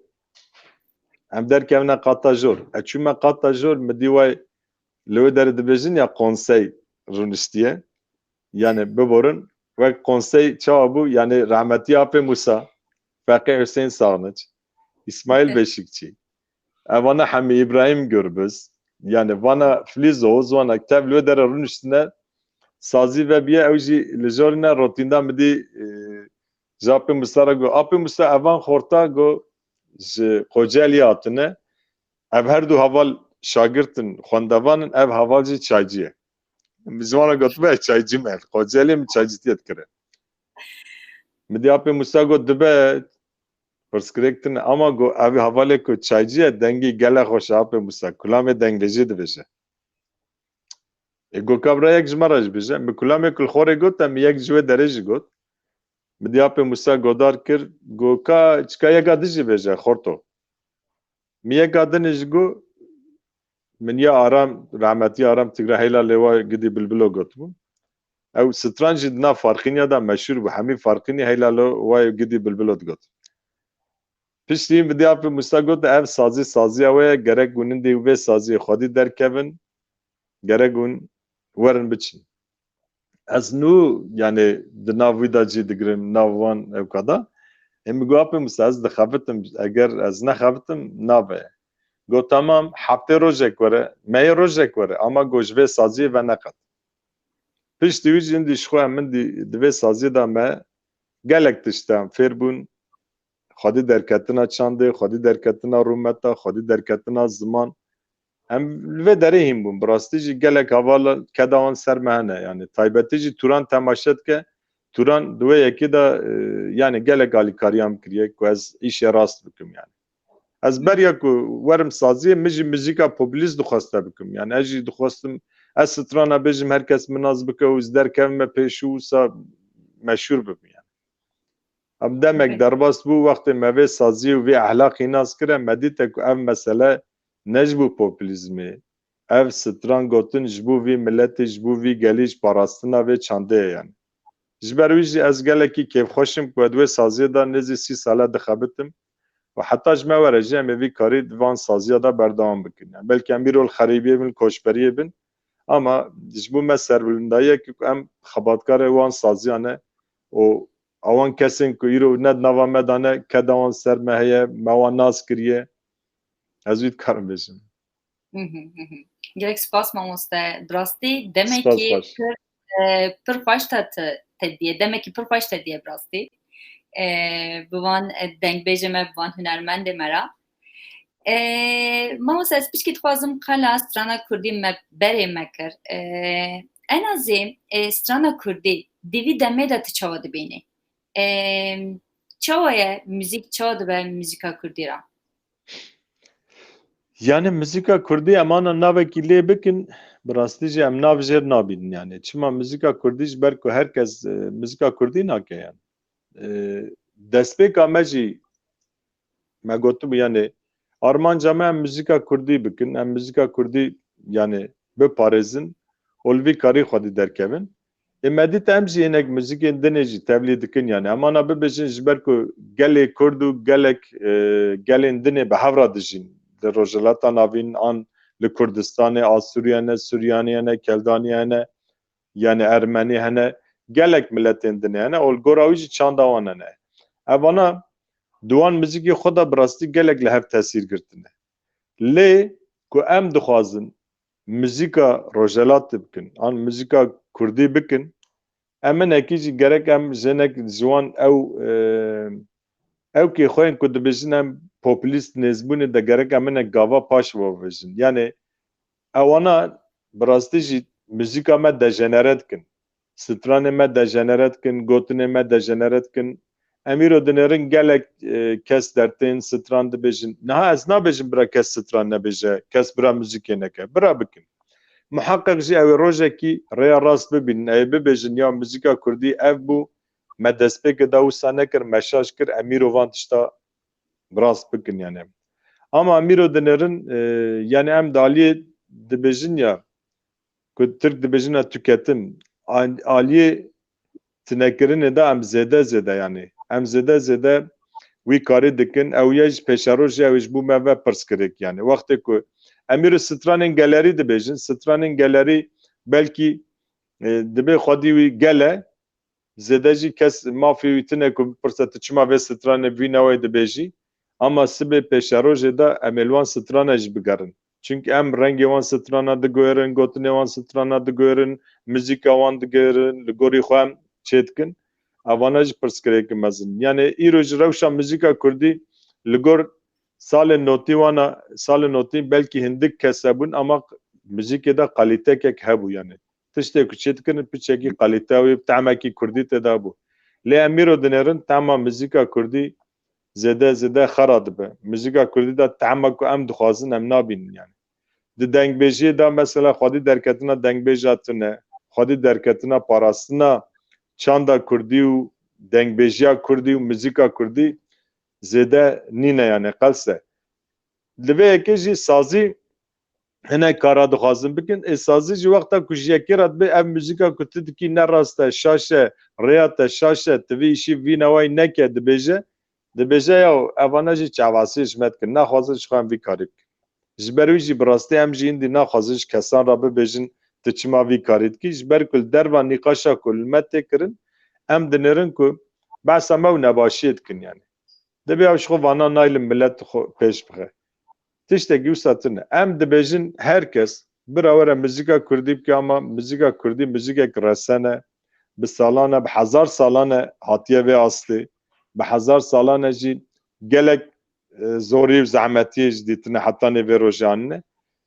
Em derkevine qata jor. Ez çûme qata jor, min dî way li wê derê dibêjin ya konsey rûniştiye. Yani biborin, wek konsey çawa bû? Yani rehmetî Apê Musa, Feqî Huseyîn Saxniç, Îsmaîl Beşikçî, evana Hemî Îbrahîm Gürbüz, yani vana Filîz Oğuz, vana tev li wê derê rûniştine, sazî vebiye, ew jî li jorîne. Rotînda min dî, e, ji Apê Musa re got, "Apê Musa, evan xorta," got, "ji Kocaeliya hatine. Ev her du heval şagirt in, xwendevan in, ev heval jî çaycî ye." Min ji wan re gotibe, "Ez çaycî me, Kocaeliyê min çaycîtiyê dikire." Min dî Apê Musa got, "Dibe, pirsgirêk tune." Ama got, "Ev hevalê ku çaycî ye, dengî gelek xweş e Apê Musa, kulamê dengbêjî dibêje." Ê, got, "Ka bira yek ji me re jî bêje." Min kulamê ku li xwe rê got, em yek ji wê derê jî got. Min dî Apê Musa godar kir, got, "Ka çika yeka din jî bêje, xorto." Min yeka din jî got, min ya Aram, rehmetî Aram Tigra heyla lê wa Gidî Bilbilo gotibû. Ew stran jî di nav Farqîniya de meşhûr bû. Hemî Farqînî heyla lo wa Gidî Bilbilo digot. Piştî min dî Apê Musa got, "Ev sazî, saziya we ye, gerek hûn hindî vê saziyê xwedî derkevin, gerek hûn werin biçin." Ez nû, yani, di nav wî de cî digirim, nav wan ewka de. Ê min got, "Apê Musa, ez dixebitim, eger ez nexebitim, nabe." Got, "Tamam, heftê rojek were, mehê rojek were, ama got ji vê saziyê veneqet." Piştî wî jî hindî ji xwe min dî, di vê saziyê de me gelek tişt em fêr bûn. Xwedî derketina çandê, xwedî derketina rûmeta, xwedî derketina ziman. Em li vê derê hîn bûn. Bi rastî jî gelek heval keda wan ser me hene. Yani taybetî jî Turan temaşe dike. Turan di wê yekê de, e, yani gelek alîkariya min kiriye ku ez îşê rast bikim yani. Ez beriya ku werim saziyê, min jî muzîka populîst dixweste bikim. Yani ez jî dixwestim, ez strana bêjim, her kes min nas bike û ez derkevime pêş û wisa meşhûr bibim yani. Em demek derbas bû, wextê me vê saziyê û vê ehlaqî nas kire, me dîte ku ev mesele ne ji bo populîzmê. Ev stran gotin ji bo vî miletê, ji bo vî gelî, ji parastina vê çandê ye yani. Ji ber wî jî ez gelekî kêfxweş im ku ez di wê saziyê de nêzî sî sale dixebitim û heta ji me were jî em ê vî karî di van saziya de berdewam bikin. Yani belkî em îro li xerîbiyê bin, koçberiyê bin, ama ji bo me serbilindayiyekî ku em xebatkarê wan saziya ne û ewan kesên ku îro ne di nava me de ne, keda wan ser me heye, me wan nas kiriye. Ez wî dikarim bêjim. Mhm, mhm. Gelek spas mamoste. Bi rastî demekî pir, e, pir xweş te, te, te diye. Demekî pir xweş te diye bi rastî. E, bi van, e, dengbêjê me, bi van hunermendê me re. E, mamoste, ez pişkî dixwazim qala strana kurdî me berê me kir. E, Enazê, e, strana kurdî di vî demê de tu çawa dibînî? E, çawa ye muzîk, çawa dibe muzîka kurdî re? Yani muzîka kurdî em ana navekî lê bikin, bi rastî jî em nav jêr nabînin yani. Çima muzîka kurdî ji ber ku her kes, e, muzîka kurdî nake yani. E, destpêka me jî me gotibû yani armanca me em muzîka kurdî bikin, em muzîka kurdî yani biparêzin û li vî karî xwedî derkevin. Ê me dît em jî hinek muzîkên dinê jî tevlî dikin, yani em ana bibêjin ji ber ku gelê Kurd û gelek, e, gelên dinê bi hev re dijîn. Li Rojhilata Navîn an li Kurdistanê, Asûriye ne, Suryanî hene, Keldaniye hene, yani Ermenî hene. gelek miletên din hene û li gora wî jî çanda wan hene. Evana di wan muzîkê xwe de bi rastî gelek li hev tesîr girtine. Lê ku em dixwazin muzîka Rojhelatê bikin, an muzîka Kurdî bikin, em hinekî jî gerek em jinek ji wan ew, e, ew kêxweyên ku dibêjin em populîst nêzbûnê de gerek em hinek gava paş ve bibêjin. Yanê ewana bi rastî jî muzîka me dejenere dikin. Stranê me dejenere dikin, gotinê me dejenere dikin. Em îro dinêrin gelek, e, kes dertên stran dibêjin. Niha ez nabêjim bira kes stran nebêje, kes bira muzîkê neke. Bira bikin. Muheqeq jî ew ê rojekî rêya rast bibînin. Ew ê bibêjin ya muzîka kurdî ev bû, me destpêkê da wisa nekir, me şaş kir, em îro van tişta bi rast bikin yani. Ama em îro dinêrin, e, yani em di aliyê dibêjin ya, ku Tirk dibêjin ya tüketim, al-, aliyê tinekirinê de em zêde zêde yani. Em zêde zêde wî karî dikin, ew ye ji pêşerojê ew ê ji bo me ve pirsgirêk yani. Wextê ku em îro stranên gelerî dibêjin, stranên gelerî belkî, e, dibê xwedî wî gel e, zêde jî kes mafê wî tune ku bipirse tu çima vê stranê vî newê dibêjî, ama sibê pêşerojê de em ê li wan strana jî bigerin. Çimkî em rengê wan strana digoêrin, gotinê wan strana digoêrin, muzîka wan digoêrin, li gorî xwe em çêdikin. Evana jî pirsgirêkin mezin. Yani îro ji rewşa muzîka kurdî li gor salên notî wana, salên notî belkî hindik kes hebûn ama muzîkê de kalîtekek hebû yani. Tiştê ku çêdikirin piçekî kalîte wî, tehmekî kurdî tê de bû. Lê em îro dinêrin tehma muzîka kurdî zêde zêde xera dibe. Muzîka kurdî de tehma ku em dixwazin em nabînin yani. Di dengbêjiyê de mesela xwedî derketina dengbêja tune, xwedî derketina parastina çanda kurdî û dengbêjiya kurdî û muzîka kurdî zêde nîne yani qels e. Li vê yekê jî sazî hinek kara dixwazin bikin. Ê sazî jî wexta ku ji yekê re dibê ev muzîka ku tu dikî ne rast e, şaş e, rêya te şaş e, tu vî îşî vî newayî neke dibêje, dibêje ya evana jî çavasiyê ji me dikin, naxwazin ji xwe em vî karî bikin. Ji ber wî jî bi rastî em jî hindî naxwazin ji kesan re bibêjin tu çima vî karî dikî, ji ber ku li derva nîqaşa ku li me tê kirin, em dinêrin ku behsa me û nebaşiyê dikin yani. Dibê ew ji xwe vana naylim milet xwe pêş bixe. Tiştekî wisa tune. Em dibêjin her kes bira were muzîka kurdî bike ama muzîka kurdî muzîkek resen e. Bi salan e, bi hezar salan e hatiye vê astê. Bi hezar salan e jî gelek, e, zorî û zehmetiyê jî dîtine hetanê vê rojê anîne.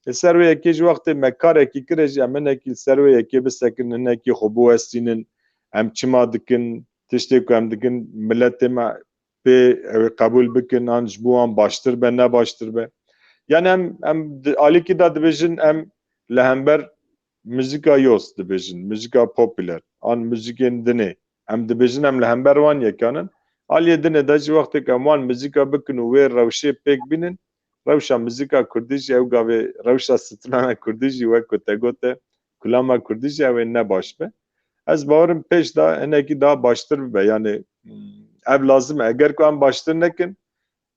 Li ser wê yekê ji wextê me karekî kire jî em hinekî li ser wê yekê bisekin, hinekî xwe biwestînin. Em çima dikin, tiştê ku em dikin, miletê me pê ew ê qebûl bikin, an ji bo wan baştir be, ne baştir be. Yani em, em di alîkî de dibêjin, em li hember muzîka yos dibêjin, muzîka popüler, an muzîkên dinê. Em dibêjin, em li hember wan yekan in. Aliyê dinê de jî wextê ku em wan muzîka bikin û wê rewşê pêk bînin, rewşa muzîka kurdî jî ew gavê rewşa strana kurdî jî wek ku te gote, kulama kurdî jî ew ê ne baş be. Ez bawerim pêş de hinekî daha baştir bibe. Yani, hmm, ev lazim e. Eger ku em baştir nekin,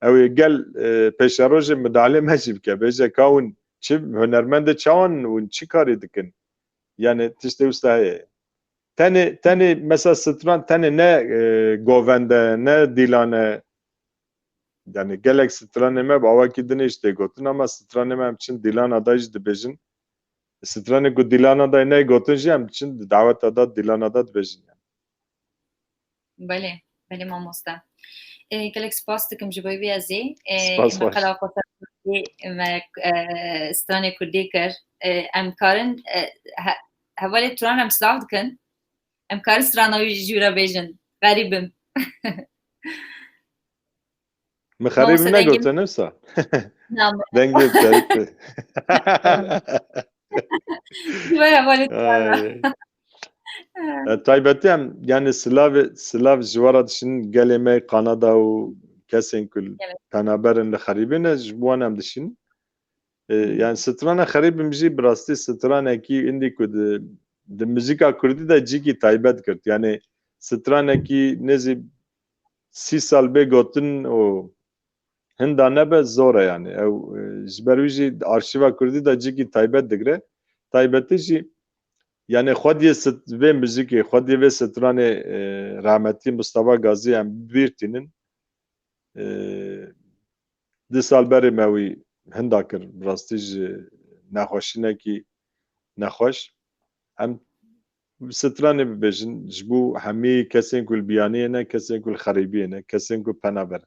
ew ê gel, e, pêşerojê midalê me jî bike. Bêje ka hûn çi hunermendê çawan hûn çi karî dikin? Yani tiştê wisa heye. Tenê, tenê mesela stran tenê ne, e, govende, ne dîlan e. Yani gelek stranê me bi awakî dinê jî tê gotin ama stranê me em çin dîlana da jî dibêjin. Stranê ku dîlana da neyê gotin jî em çin di daweta da dîlana da dibêjin yani. Belê, belê mamoste. E, gelek spas dikim ji bo vê ezê. E, Spas me baş. Qela xwe ser me, e, stranê kurdî kir. E, em karin, e, he-, hevalê Turan em silav dikin. Em karin strana wî jî re bêjin. Xerîb im. Min xerîb Mamoste dengê negote, ne wisa? Na, me Dengê te. Ji we hevalê Turan re. Ay. E, taybetî em, yani silavê, silav ji we re dişin gelê me Kanada û kesên ku Evet. penaber in li xerîbê ne, ji bo wan em dişin. E, Hmm. Yani strana xerîb im jî bi rastî stranekî indî ku di, di muzîka kurdî de cîkî taybet girt. Yani stranekî nêzî sî sal bê gotin û hinda nebe zor e yani. Ew, e, ji ber wî jî arşîva kurdî de cîkî taybet digre. Taybetî jî Yani xwediyê sit-, vê muzîkê, xwediyê vê stranê, e, rahmetî Mustafa Gazî em bîr tînin. E, du sal berê me wî hinda kir, bi rastî ji nexweşînekî nexweş. Em stranê bibêjin, ji bo hemî kesên ku li biyaniyê ne, kesên ku li xerîbiyê ne, kesên ku penaber in.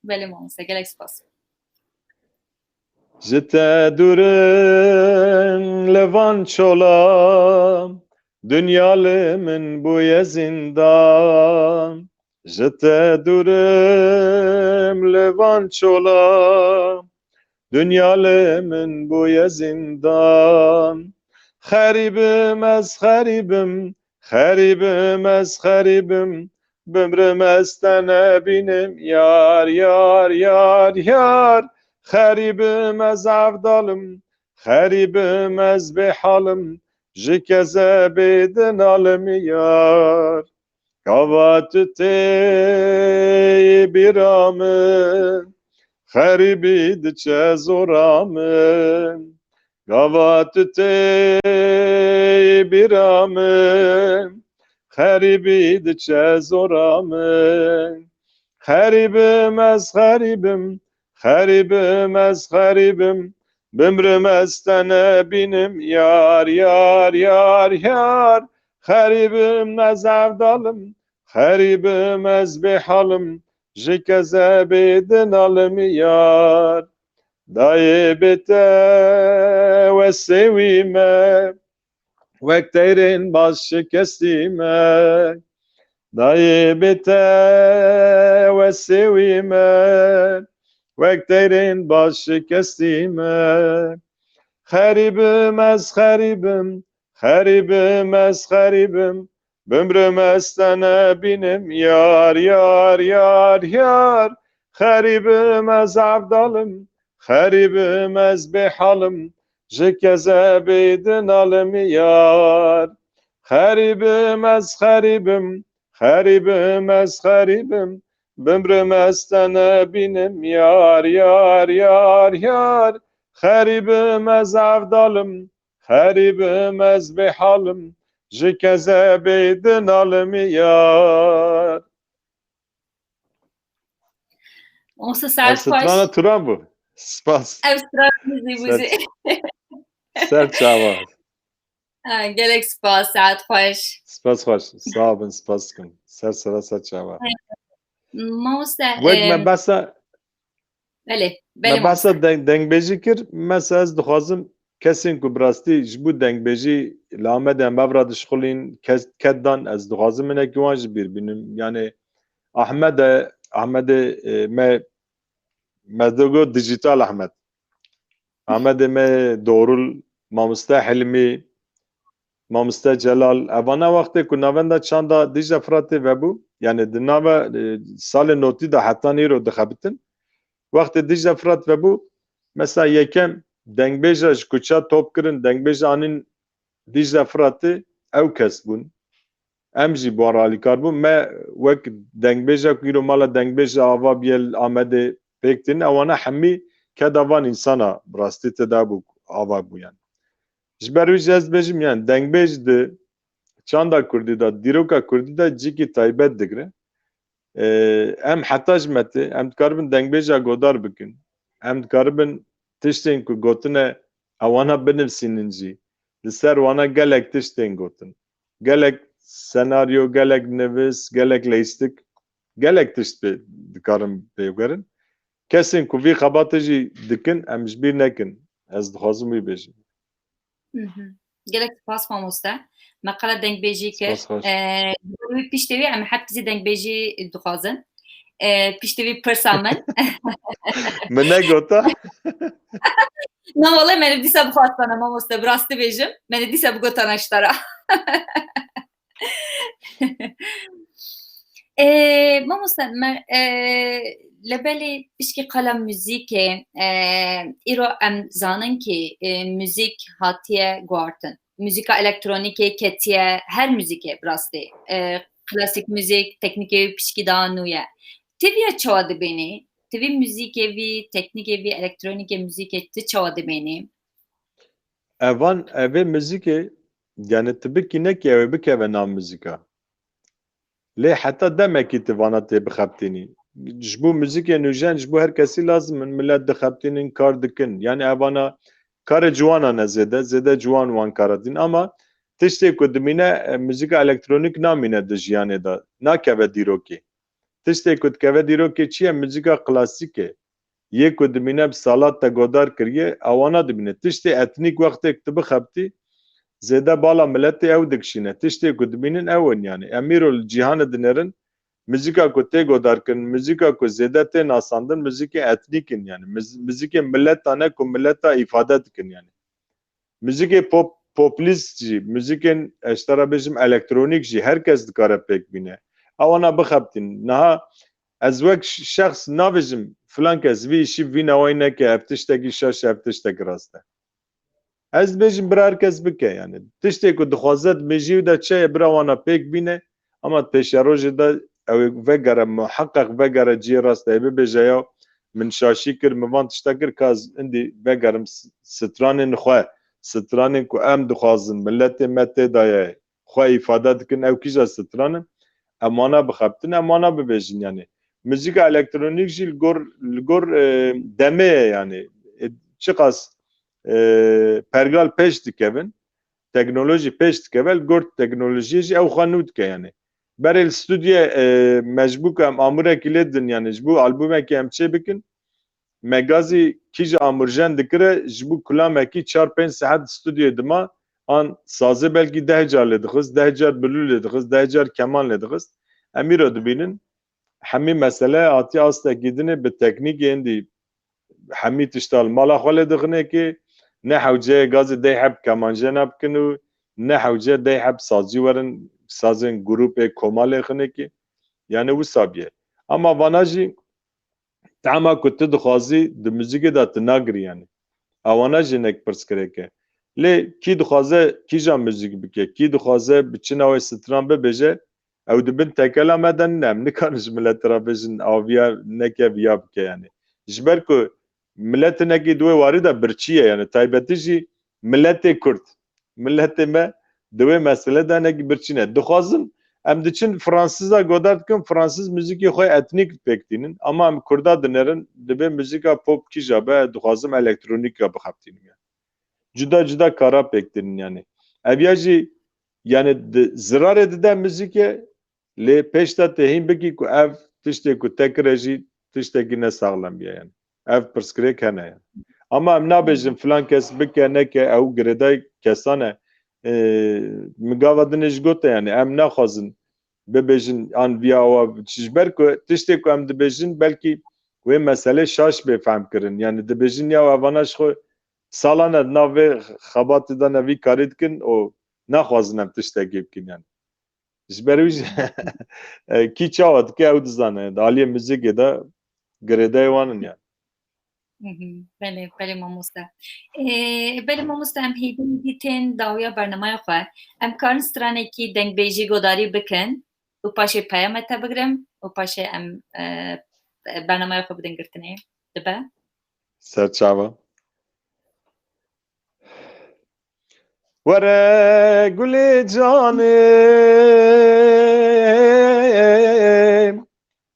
Belê mamoste, gelek spas. Ji te dûr im li van çola, dinya li min bûye zindan. Ji te dûr im li van çola, dinya li min bûye zindan. Xerîb im ez, xerîb im, xerîb im ez, xerîb im. Bimrim ez te nebînim, yar, yar, yar, yar. Xerîb im ez, evdal im, xerîb im ez, bêhal im. Ji kezebê dinalim, yar. Gava tu tê bîra min, xerîbî diçe zora min. Gava tu tê bîra min, xerîbî diçe zora min. Xerîb im ez, xerîb im, xerîb im ez, xerîb im. Bimrim ez te nebînim, yar, yar, yar, yar. Xerîb im ez, evdal im, xerîb im ez, bêhal im. Ji kezebê dinalim, yar. Dayê bê te wesê wî me, wek teyrên baz şikestî me. Dayê bê te wesê wî me, wek teyrên baz şikestî me. Xerîb im ez, xerîb im, xerîb im ez, xerîb im. Bimrim ez te nebînim, yar, yar, yar, yar. Xerîb im ez, evdal im, xerîb im ez, bêhal im. Ji kezebê dinalim, yar. Xerîb im ez, xerîb im, xerîb im ez, xerîb im. Bimrim ez te nebînim, yar, yar, yar, yar. Xerîb im ez, evdal im, xerîb im ez, bêhal im. Ji kezebê dinalim, yar. Onsuz saat Ev strana Turan bû. Spas. Ev strana Muzî Ser, Muzî. Ser çava. Ha, gelek spas, saet xweş. Spas xweş. Sağ bin, spas dikim. Ser sera ser çava. Mamoste, Wek me em, behsa Belê, belê me behsa mamoste. deng-, dengbêjî kir. Mesela ez dixwazim kesên ku bi rastî ji bo dengbêjî li Amedê em bev re dişixulîn, kes-, ked dan, ez dixwazim hinekî wan ji bîr bînim. Yani Ahmed e, Ahmedê, e, me, me de got Dijital Ahmed. Amedê me Dorul, Mamoste Hilmî, Mamoste Celal, evana wextê ku navenda çanda Dîcle Firatê vebû, yani di nava, e, salê notî de hetan îro dixebitin. Wextê Dîcle Firat vebû, mesela yekem dengbêja ji kuça top kirin, dengbêja anîn Dîcle Firatê ew kes bûn. Em jî bi wan re alîkar bûn. Me wek dengbêja ku îro mala dengbêja ava bûye li Amedê pêk tînin, ewana hemî keda van însana bi rastî tê de bû, ava bû yani. Ji ber wî jî ez dibêjim, yani dengbêj di çanda kurdî de, dîroka kurdî de cîkî taybet digre. Ee, em heta ji me tê, em dikaribin dengbêja godar bikin. Em dikaribin tiştên ku gotine ewana binivîsînin jî. Li ser wana gelek tişt tên gotin. Gelek senaryo, gelek nivîs, gelek leyîstik, gelek tişt pê dikarin pê bigerin. Kesên ku vî xebatê jî dikin, em ji bîr nekin. Ez dixwazim wî bêjim. Mhm. Gelek spas mamoste. Me qala dengbêjî kir. Spas xweş. Ee, wî piştê wî em hep zî dengbêjî dixwazin. Ee, piştê wî pirsa min. Min negota. Na wele me dîsa bixwastana mamoste, bi rastî bêjim. Me dîsa bigotana ji te re. Ê, mamoste, me, ê, lebelê pişkî qala muzîkê, ê, îro em zanin kî, ê, muzîk hatiye guhartin. Muzîka elektronîkê ketiye, her muzîkê bi rastî. Ê, klasîk muzîk, teknîkê wî pişkî daha nû ye. Tu vî ya çawa dibînî? Tu vî muzîkê vî, teknîkê vî, elektronîkê muzîkê tu çawa dibînî? Evan, evê muzîkê, yani tu bikî nekî ew ê bikeve nav muzîka. Lê heta demekî tu vana tê bixebitînî. Ji bo muzîkê nûjen, ji bo her kesî lazim in, millet dixebitînin, kar dikin. Yani evana karê ciwanan e zêde, zêde ciwan wan kara dîn. Ama tiştê ku dimîne, e, muzîka elektronîk namîne di jiyanê de. Nakeve dîrokê. Tiştê ku dikeve dîrokê çi ye? Muzîka klasîk e. Yê ku dimîne bi salat te godar kiriye, ewana dimîne. Tiştê etnîk wextê ku tu bixebitî, zêde bala miletê ew dikişîne. Tiştê ku dimînin ew in yani. Em îro li cîhanê dinêrin, muzîka ku tê godarkirin, muzîka ku zêde tê nasandin, muzîkê etnîk in yani. Muz-, muzîkê mileta ne ku mileta îfade dikin yani. Muzîkê pop, poplîst jî, muzîkên, ez ji te re bêjim, elektronîk jî, her kes dikare pêk bîne. Ewana bixebitîn. Niha ez wek ş-, şexs nabêjim, filan kes vî îşî bi vî newayî neke, ev tiştekî şaş e, ev tiştekî rast e. Ez dibêjim, bira her kes bike yani. Tiştê ku dixwaze di mêjiyê de çi ye, bira wana pêk bîne, ama pêşerojê de ew ê vegere, muheqeq vegere cihê rast de, ê bibêje ya min şaşî kir, min van tişta kir, ka ez indî vegerim s-, stranên xwe, stranên ku em dixwazin, miletê me tê de ye, xwe îfade dikin, ew kîja stran in, em wana bixebtin, em wana bibêjin yani. Muzîka elektronîk jî li gor, li gor, e, demê ye yani. E, çiqas, e, pergal pêş dikevin, teknolojî pêş dikeve, li gor teknolojiyê jî ew xwe nû dike yani. Berê li stûdyoyê, e, me ji bo ku em amurekî lê didin yani, ji bo albûmekê em çê bikin, me gazî kîja amûrjen dikire, ji bo kulamekî çar pênc saet stûdyoyê dima, an sazê belkî deh car lê dixist, deh car bilû lê dixist, deh car keman lê dixist. Em îro dibînin, hemî mesele hatiye astekî dinê bi teknîkê hindî hemî tişta li mala xwe lê dixinê ki ne hewce gazê dey heb kemanjena bikin û ne hewce dey heb sazcî werin sazên grûpê koma lê xinê ki. Yani wisa biye. Ama vana jî tema ku tu dixwazî di muzîkê de tu nagirî yani. Ewana jî nek pirsgirêk e. Lê kî dixwaze kîja muzîk bike, kî dixwaze bi çi navê stran bibêje, ew di bin tekela me de nîne, em nikarin ji miletê re bêjin aviya neke viya bike yani. Ji ber ku milet hinekî di wê warî de birçî ye yani, taybetî jî miletê Kurd. Miletê me di wê mesele de hinekî birçî ne. Dixwazin em diçin Fransiza godar dikin, Fransiz muzîkê xwe etnîk pêk tînin, ama em Kurda dinêrin, divê muzîka pop kîja be, dixwazim elektronîka bixebitînim yani. Cuda cuda kara pêk tînin yani. Ev ya jî yani di, zirarê dide muzîkê, lê pêş de tê hîn bikî ku ev tiştê ku te kire jî tiştekî ne saxlem biye yani. Ev pirsgirêk hene yani. Ama em nabêjin filan kes bike neke, ew girêdayî kesan e. Ee, min gava dinê jî gote yani, em naxwazin bibêjin an viya awa, ji ber ku tiştê ku em dibêjin belkî wê meselê şaş bê fehmkirin. Yani dibêjin ya evana ji xwe salan e di nav vê xebatê de ne vî karî dikin û naxwazin em tiştekî bikin yani. Ji ber wî jî, e, kî çawa dike ew dizane. Di aliyê muzîkê de girêdayê wan in yani. Hı hı. Belê, belê mamoste. Ee, belê mamoste, em hêdî hêdî tên dawiya bernameya xwe. Em karin stranekî dengbêjî godarî bikin û paşê peyama te bigirim û paşê em, e, bernameya xwe bidin girtinê. Dibe? Ser çava. Were gulê canê,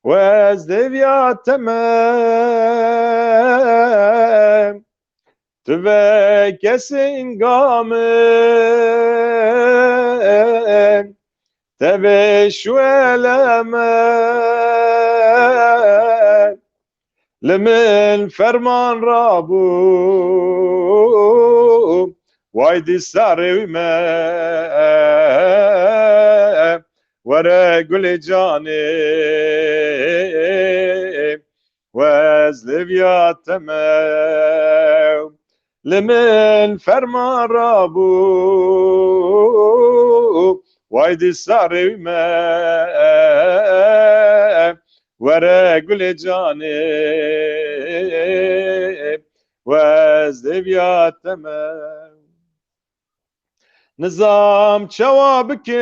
wez deviya te me. Tu ve kesên game, te ve şuele me. Li min ferman rabû, way dîsa rêwî me. Were gulê canê, wez li viya te me. Li min ferman rabû, way dîsa rêwî me. Were gulê canê, wez deviya te me. Nizam çawa bikim,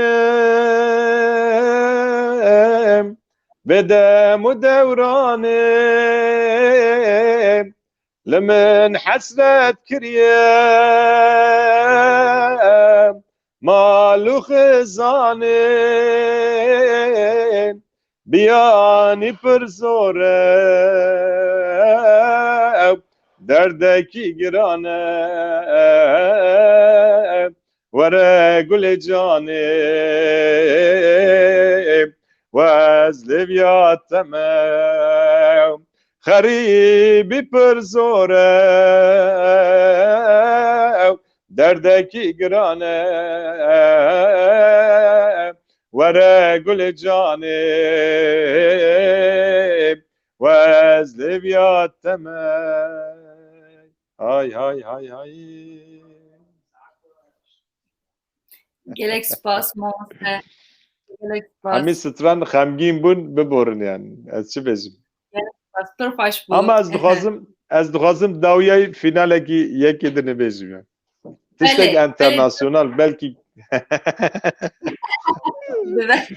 vê dem û dewranê, Li min hesret kiriye mal û xizanê, biyanî pir zor e, derdekî giran e. Were gulê canê, wez lêviya te me. Xerîbî pir zor e, derdekî giran e. Were gulê canê, wez lêviya te me. Hay, hay, hay, hay. Gelek spas, mamoste. Gelek spas. Hemî stran xemgîn bûn, biborin yani. Ez çi bêjim? Gelek spas. Pir xweş bû. Ama ez dixwazim, ez dixwazim dawiyayî finalekî yekê din bêjim yani. Tiştek Belê, belê. Enternasyonal, belkî Bibe.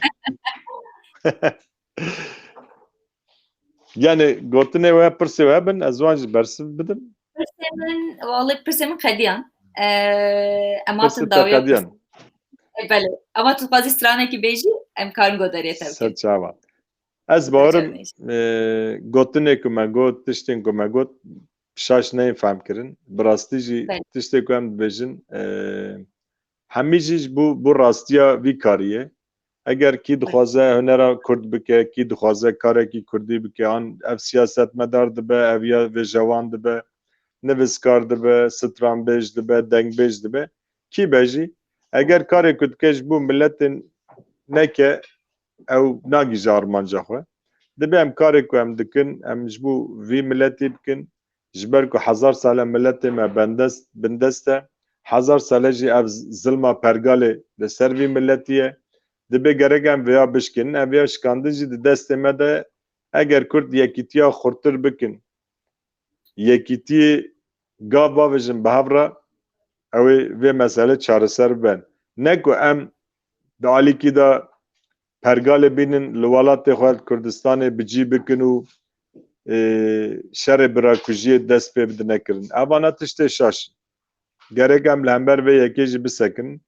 Yani gotinê we, pirsê we hebin, ez wan jî bersiv bidim. Pirsê min, wale pirsê min qediyan. Ee, em Pirsê hatin te dawiya qediyan. Belê. Ama tu xwazî stranekî bêjî, em karin godarê te bikin. Ser çava. Ez bawerim, Neyse. e, gotinê ku me got, tiştên ku me got, şaş neyên fehm kirin. Bi rastî jî Belê. Tiştê ku em dibêjin, e, hemî jî ji bo, bo rastiya vî karî ye. Eger kî dixwaze hunera kurd bike, kî dixwaze karekî kurdî bike, an ev siyasetmedar dibe, ev ya vêjewan dibe, nivîskar dibe, stranbêj dibe, dengbêj dibe, kî be jî, eger karê ku dike ji bo miletên neke, ew nagihîje armanca xwe. Dibe em karê ku em dikin, em ji bo vî miletî bikin, ji ber ku hezar sal e miletê me bendest, bindest e, hezar sal e jî ev zilma pergalê li ser vî miletî ye. Dibe gerek em vêya bişkinin, em vêya şikandin jî di destê me de ye. Eger kurd yekîtiya xurtir bikin, yekîtiyê gav bavêjin bi hev re, ew ê vê mesele çareser bibe. Ne ku em di alîkî de pergalê bînin, li welatê xwe, li Kurdistanê bi cî bikin û, e, şerê birakujiyê dest pê bidine kirin. Evana tiştê şaş in. Gerek em li hember vê yekê jî bisekinin.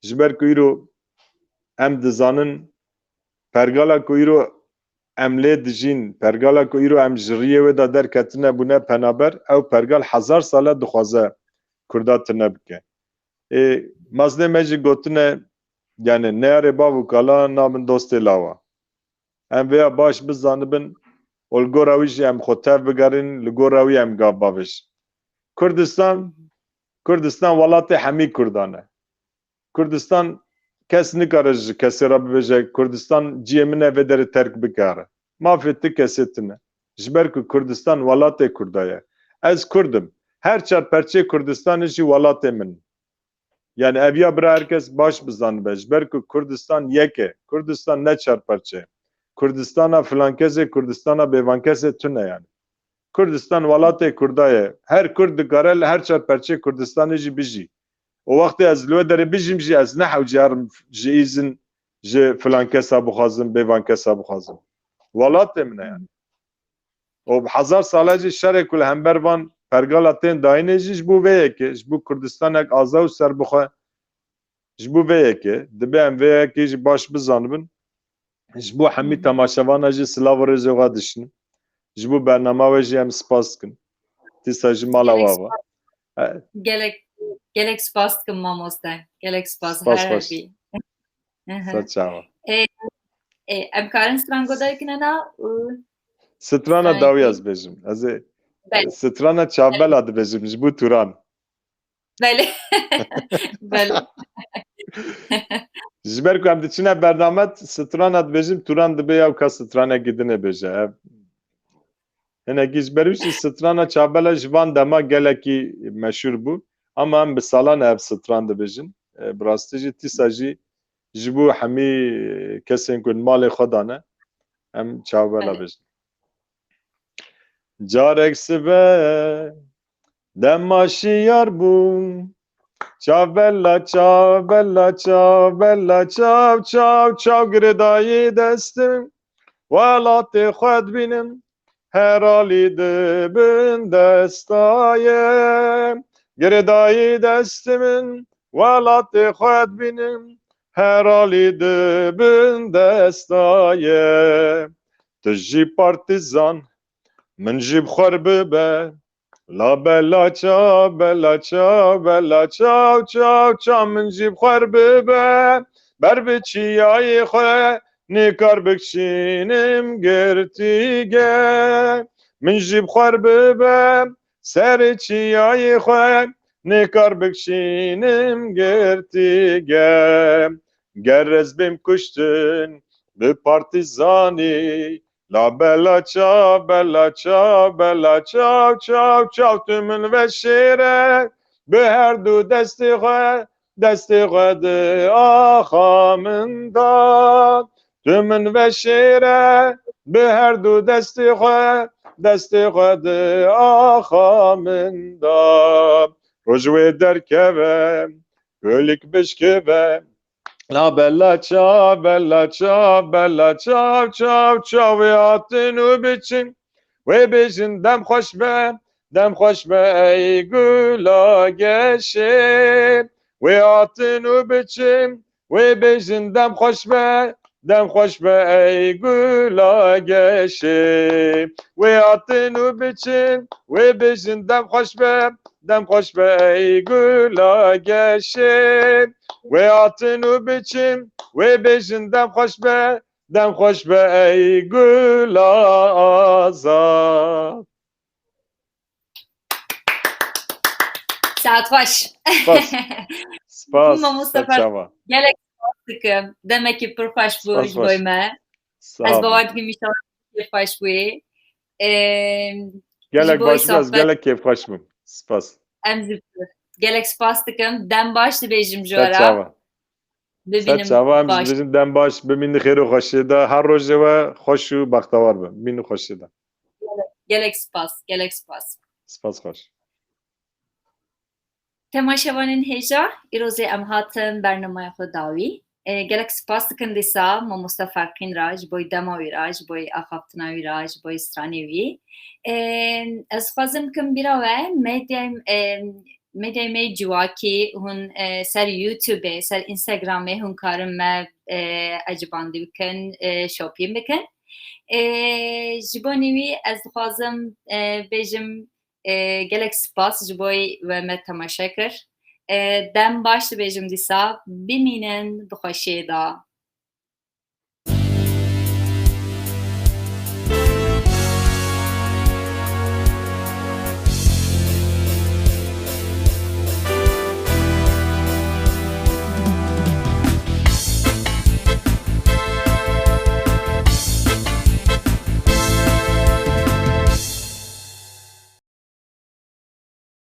Ji ber ku îro em dizanin pergala ku îro em lê dijîn, pergala ku îro em ji riyê wê de derketine bûne penaber, ew pergal hezar sal e dixwaze Kurda tune bike. Ê, mezinê me jî gotine, yani neyarê bav û kala nabin dostê lawa. Em vêya baş bizanibin û li gora wî jî em xwe tev bigerîn, li gora wî em gav bavêjin. Kurdistan, Kurdistan welatê hemî Kurdan e. Kurdistan kes nikare ji kesê re bibêje, Kurdistan ciyê min e, vê derê terk bikare. Mafê ti kesê tune. Ji ber ku Kurdistan welatê Kurda ye. Ez Kurd im. Her çar perçeyê Kurdistanê jî welatê min in. Yani ev ya bira her kes baş bizanibe. Ji ber ku Kurdistan yek e. Kurdistan ne çar perçe ye. Kurdistana filan kesê, Kurdistana bêvan kesê tune yani. Kurdistan welatê Kurda ye. Her Kurd dikare li her çar perçeyê Kurdistanê jî bijî. Û wextê ez li wê derê bijîm jî ez ne hewce herim ji îzin ji filan kesa bixwazim, bêvan kesa bixwazim. Welatê min e yani. Û bi hezar sale jî şerê ku li hember van pergala tên dayînê jî ji bo vê yekê, ji bo Kurdistanek aza û serbixwe, ji bo vê yekê, dibe em vê yekê jî baş bizanibin. Ji bo hemî temaşevana jî silav û rêzê xwe dişînim. Ji bo bernama we jî em spas dikin. Dîsa jî mala we ava. Gelek, gelek spas dikim mamoste. Gelek spas. Spas xweş. Ser çava. E, e, em karin stran godar kine na? Strana dawî ez bêjim. Ez ê strana çavbela dibêjim ji bo Turan. Belê. Belê. Ji ber ku em diçine bername, strana dibêjim, Turan dibe ya ka stranekî din ê bêje. Ev hinekî ji ber wî jî strana çavbela ji van dema gelekî meşhûr bû. Ama em bi salan ev stran dibêjin. E, bi rastî jî tîsa jî ji bo hemî kesên ku li malê xwe dane, em çavbela bêjin. Carek sibe dema şiyar bûm. Çavbela, çavbela, çavbela, çav, çav, çav girêdayî destim. Welatê xwe dibînim. Her alî di bin desta ye. Girêdayî destê min, welatê xwe dibînim. Her alî di bin desta ye. Tu jî partîzan, min jî bi xwe re bibe. La bela ça, bela ça, bela çaw, çaw, çaw, min jî bi xwe re bibe. Ber bi çiyayê xwe, nêkar bikişînim girtîge. Min jî bi xwe re bibe, serê çiyayê xwe, nêkar bikişînim girtîge. Ger ez bêm kuştin bi partîzanî, la bela ça, bela ça, bela çaw, çaw, çaw, tu min veşêre, bi her du destê xwe, destê xwe di axa min da. Tu min veşêre, bi her du destê xwe, destê xwe di axa min da. Roj wê derkeve, holik bişkive, la bela ça, bela ça, bela çaw, çaw, çaw, wê hatin û biçin, wê bêjin dem xweş be, dem xweş be ey gula geşê. Wê hatin û biçin, wê bêjin dem xweş be, dem xweş be ey gula geşê. Wê hatin û biçin, wê bêjin dem xweş be, dem xweş be ey gula geşê. Wê hatin û biçin, wê bêjin dem xweş be, dem xweş be ey gula azad. Saet xweş. Spas. Spas. Mamoste Fer, gelek spas dikim. Demekî pir xweş bû ji bo me. Ez bawer dikim, înşallah kêfxweş bûyî. Gelek baş bû, ez gelek kêfxweş bûm. Spas. Em zî gelek spas dikim. Dem baş dibêjim ji we re. Bibînim. Ser çava, em jî dibêjin dem baş, bimînin xêr û xweşiyê de. Her rojê we xweş û bextewar be. Bimînin xweşiyê de. Gelek spas, gelek spas. Spas xweş. Temaşevanên hêja, îrozê em hatin bernameya xwe dawî. E, gelek spas dikin dîsa mamoste Ferqîn re, ji bo dema wî re, ji bo axaftina wî re, ji bo stranê wî. E, ez dixwazim bikim bîra we, medyayê, e, medyayê me yê civakî hûn, e, ser YouTubeê, ser Instagramê hûn karin me, e, ecibandî bikin, e, şopîn bikin. E, ji bo nîvî ez dixwazim, e, bêjim, e, gelek spas ji bo we me temaşe kir. E, dem baş dibêjim dîsa, bimînin bi xweşiyê de.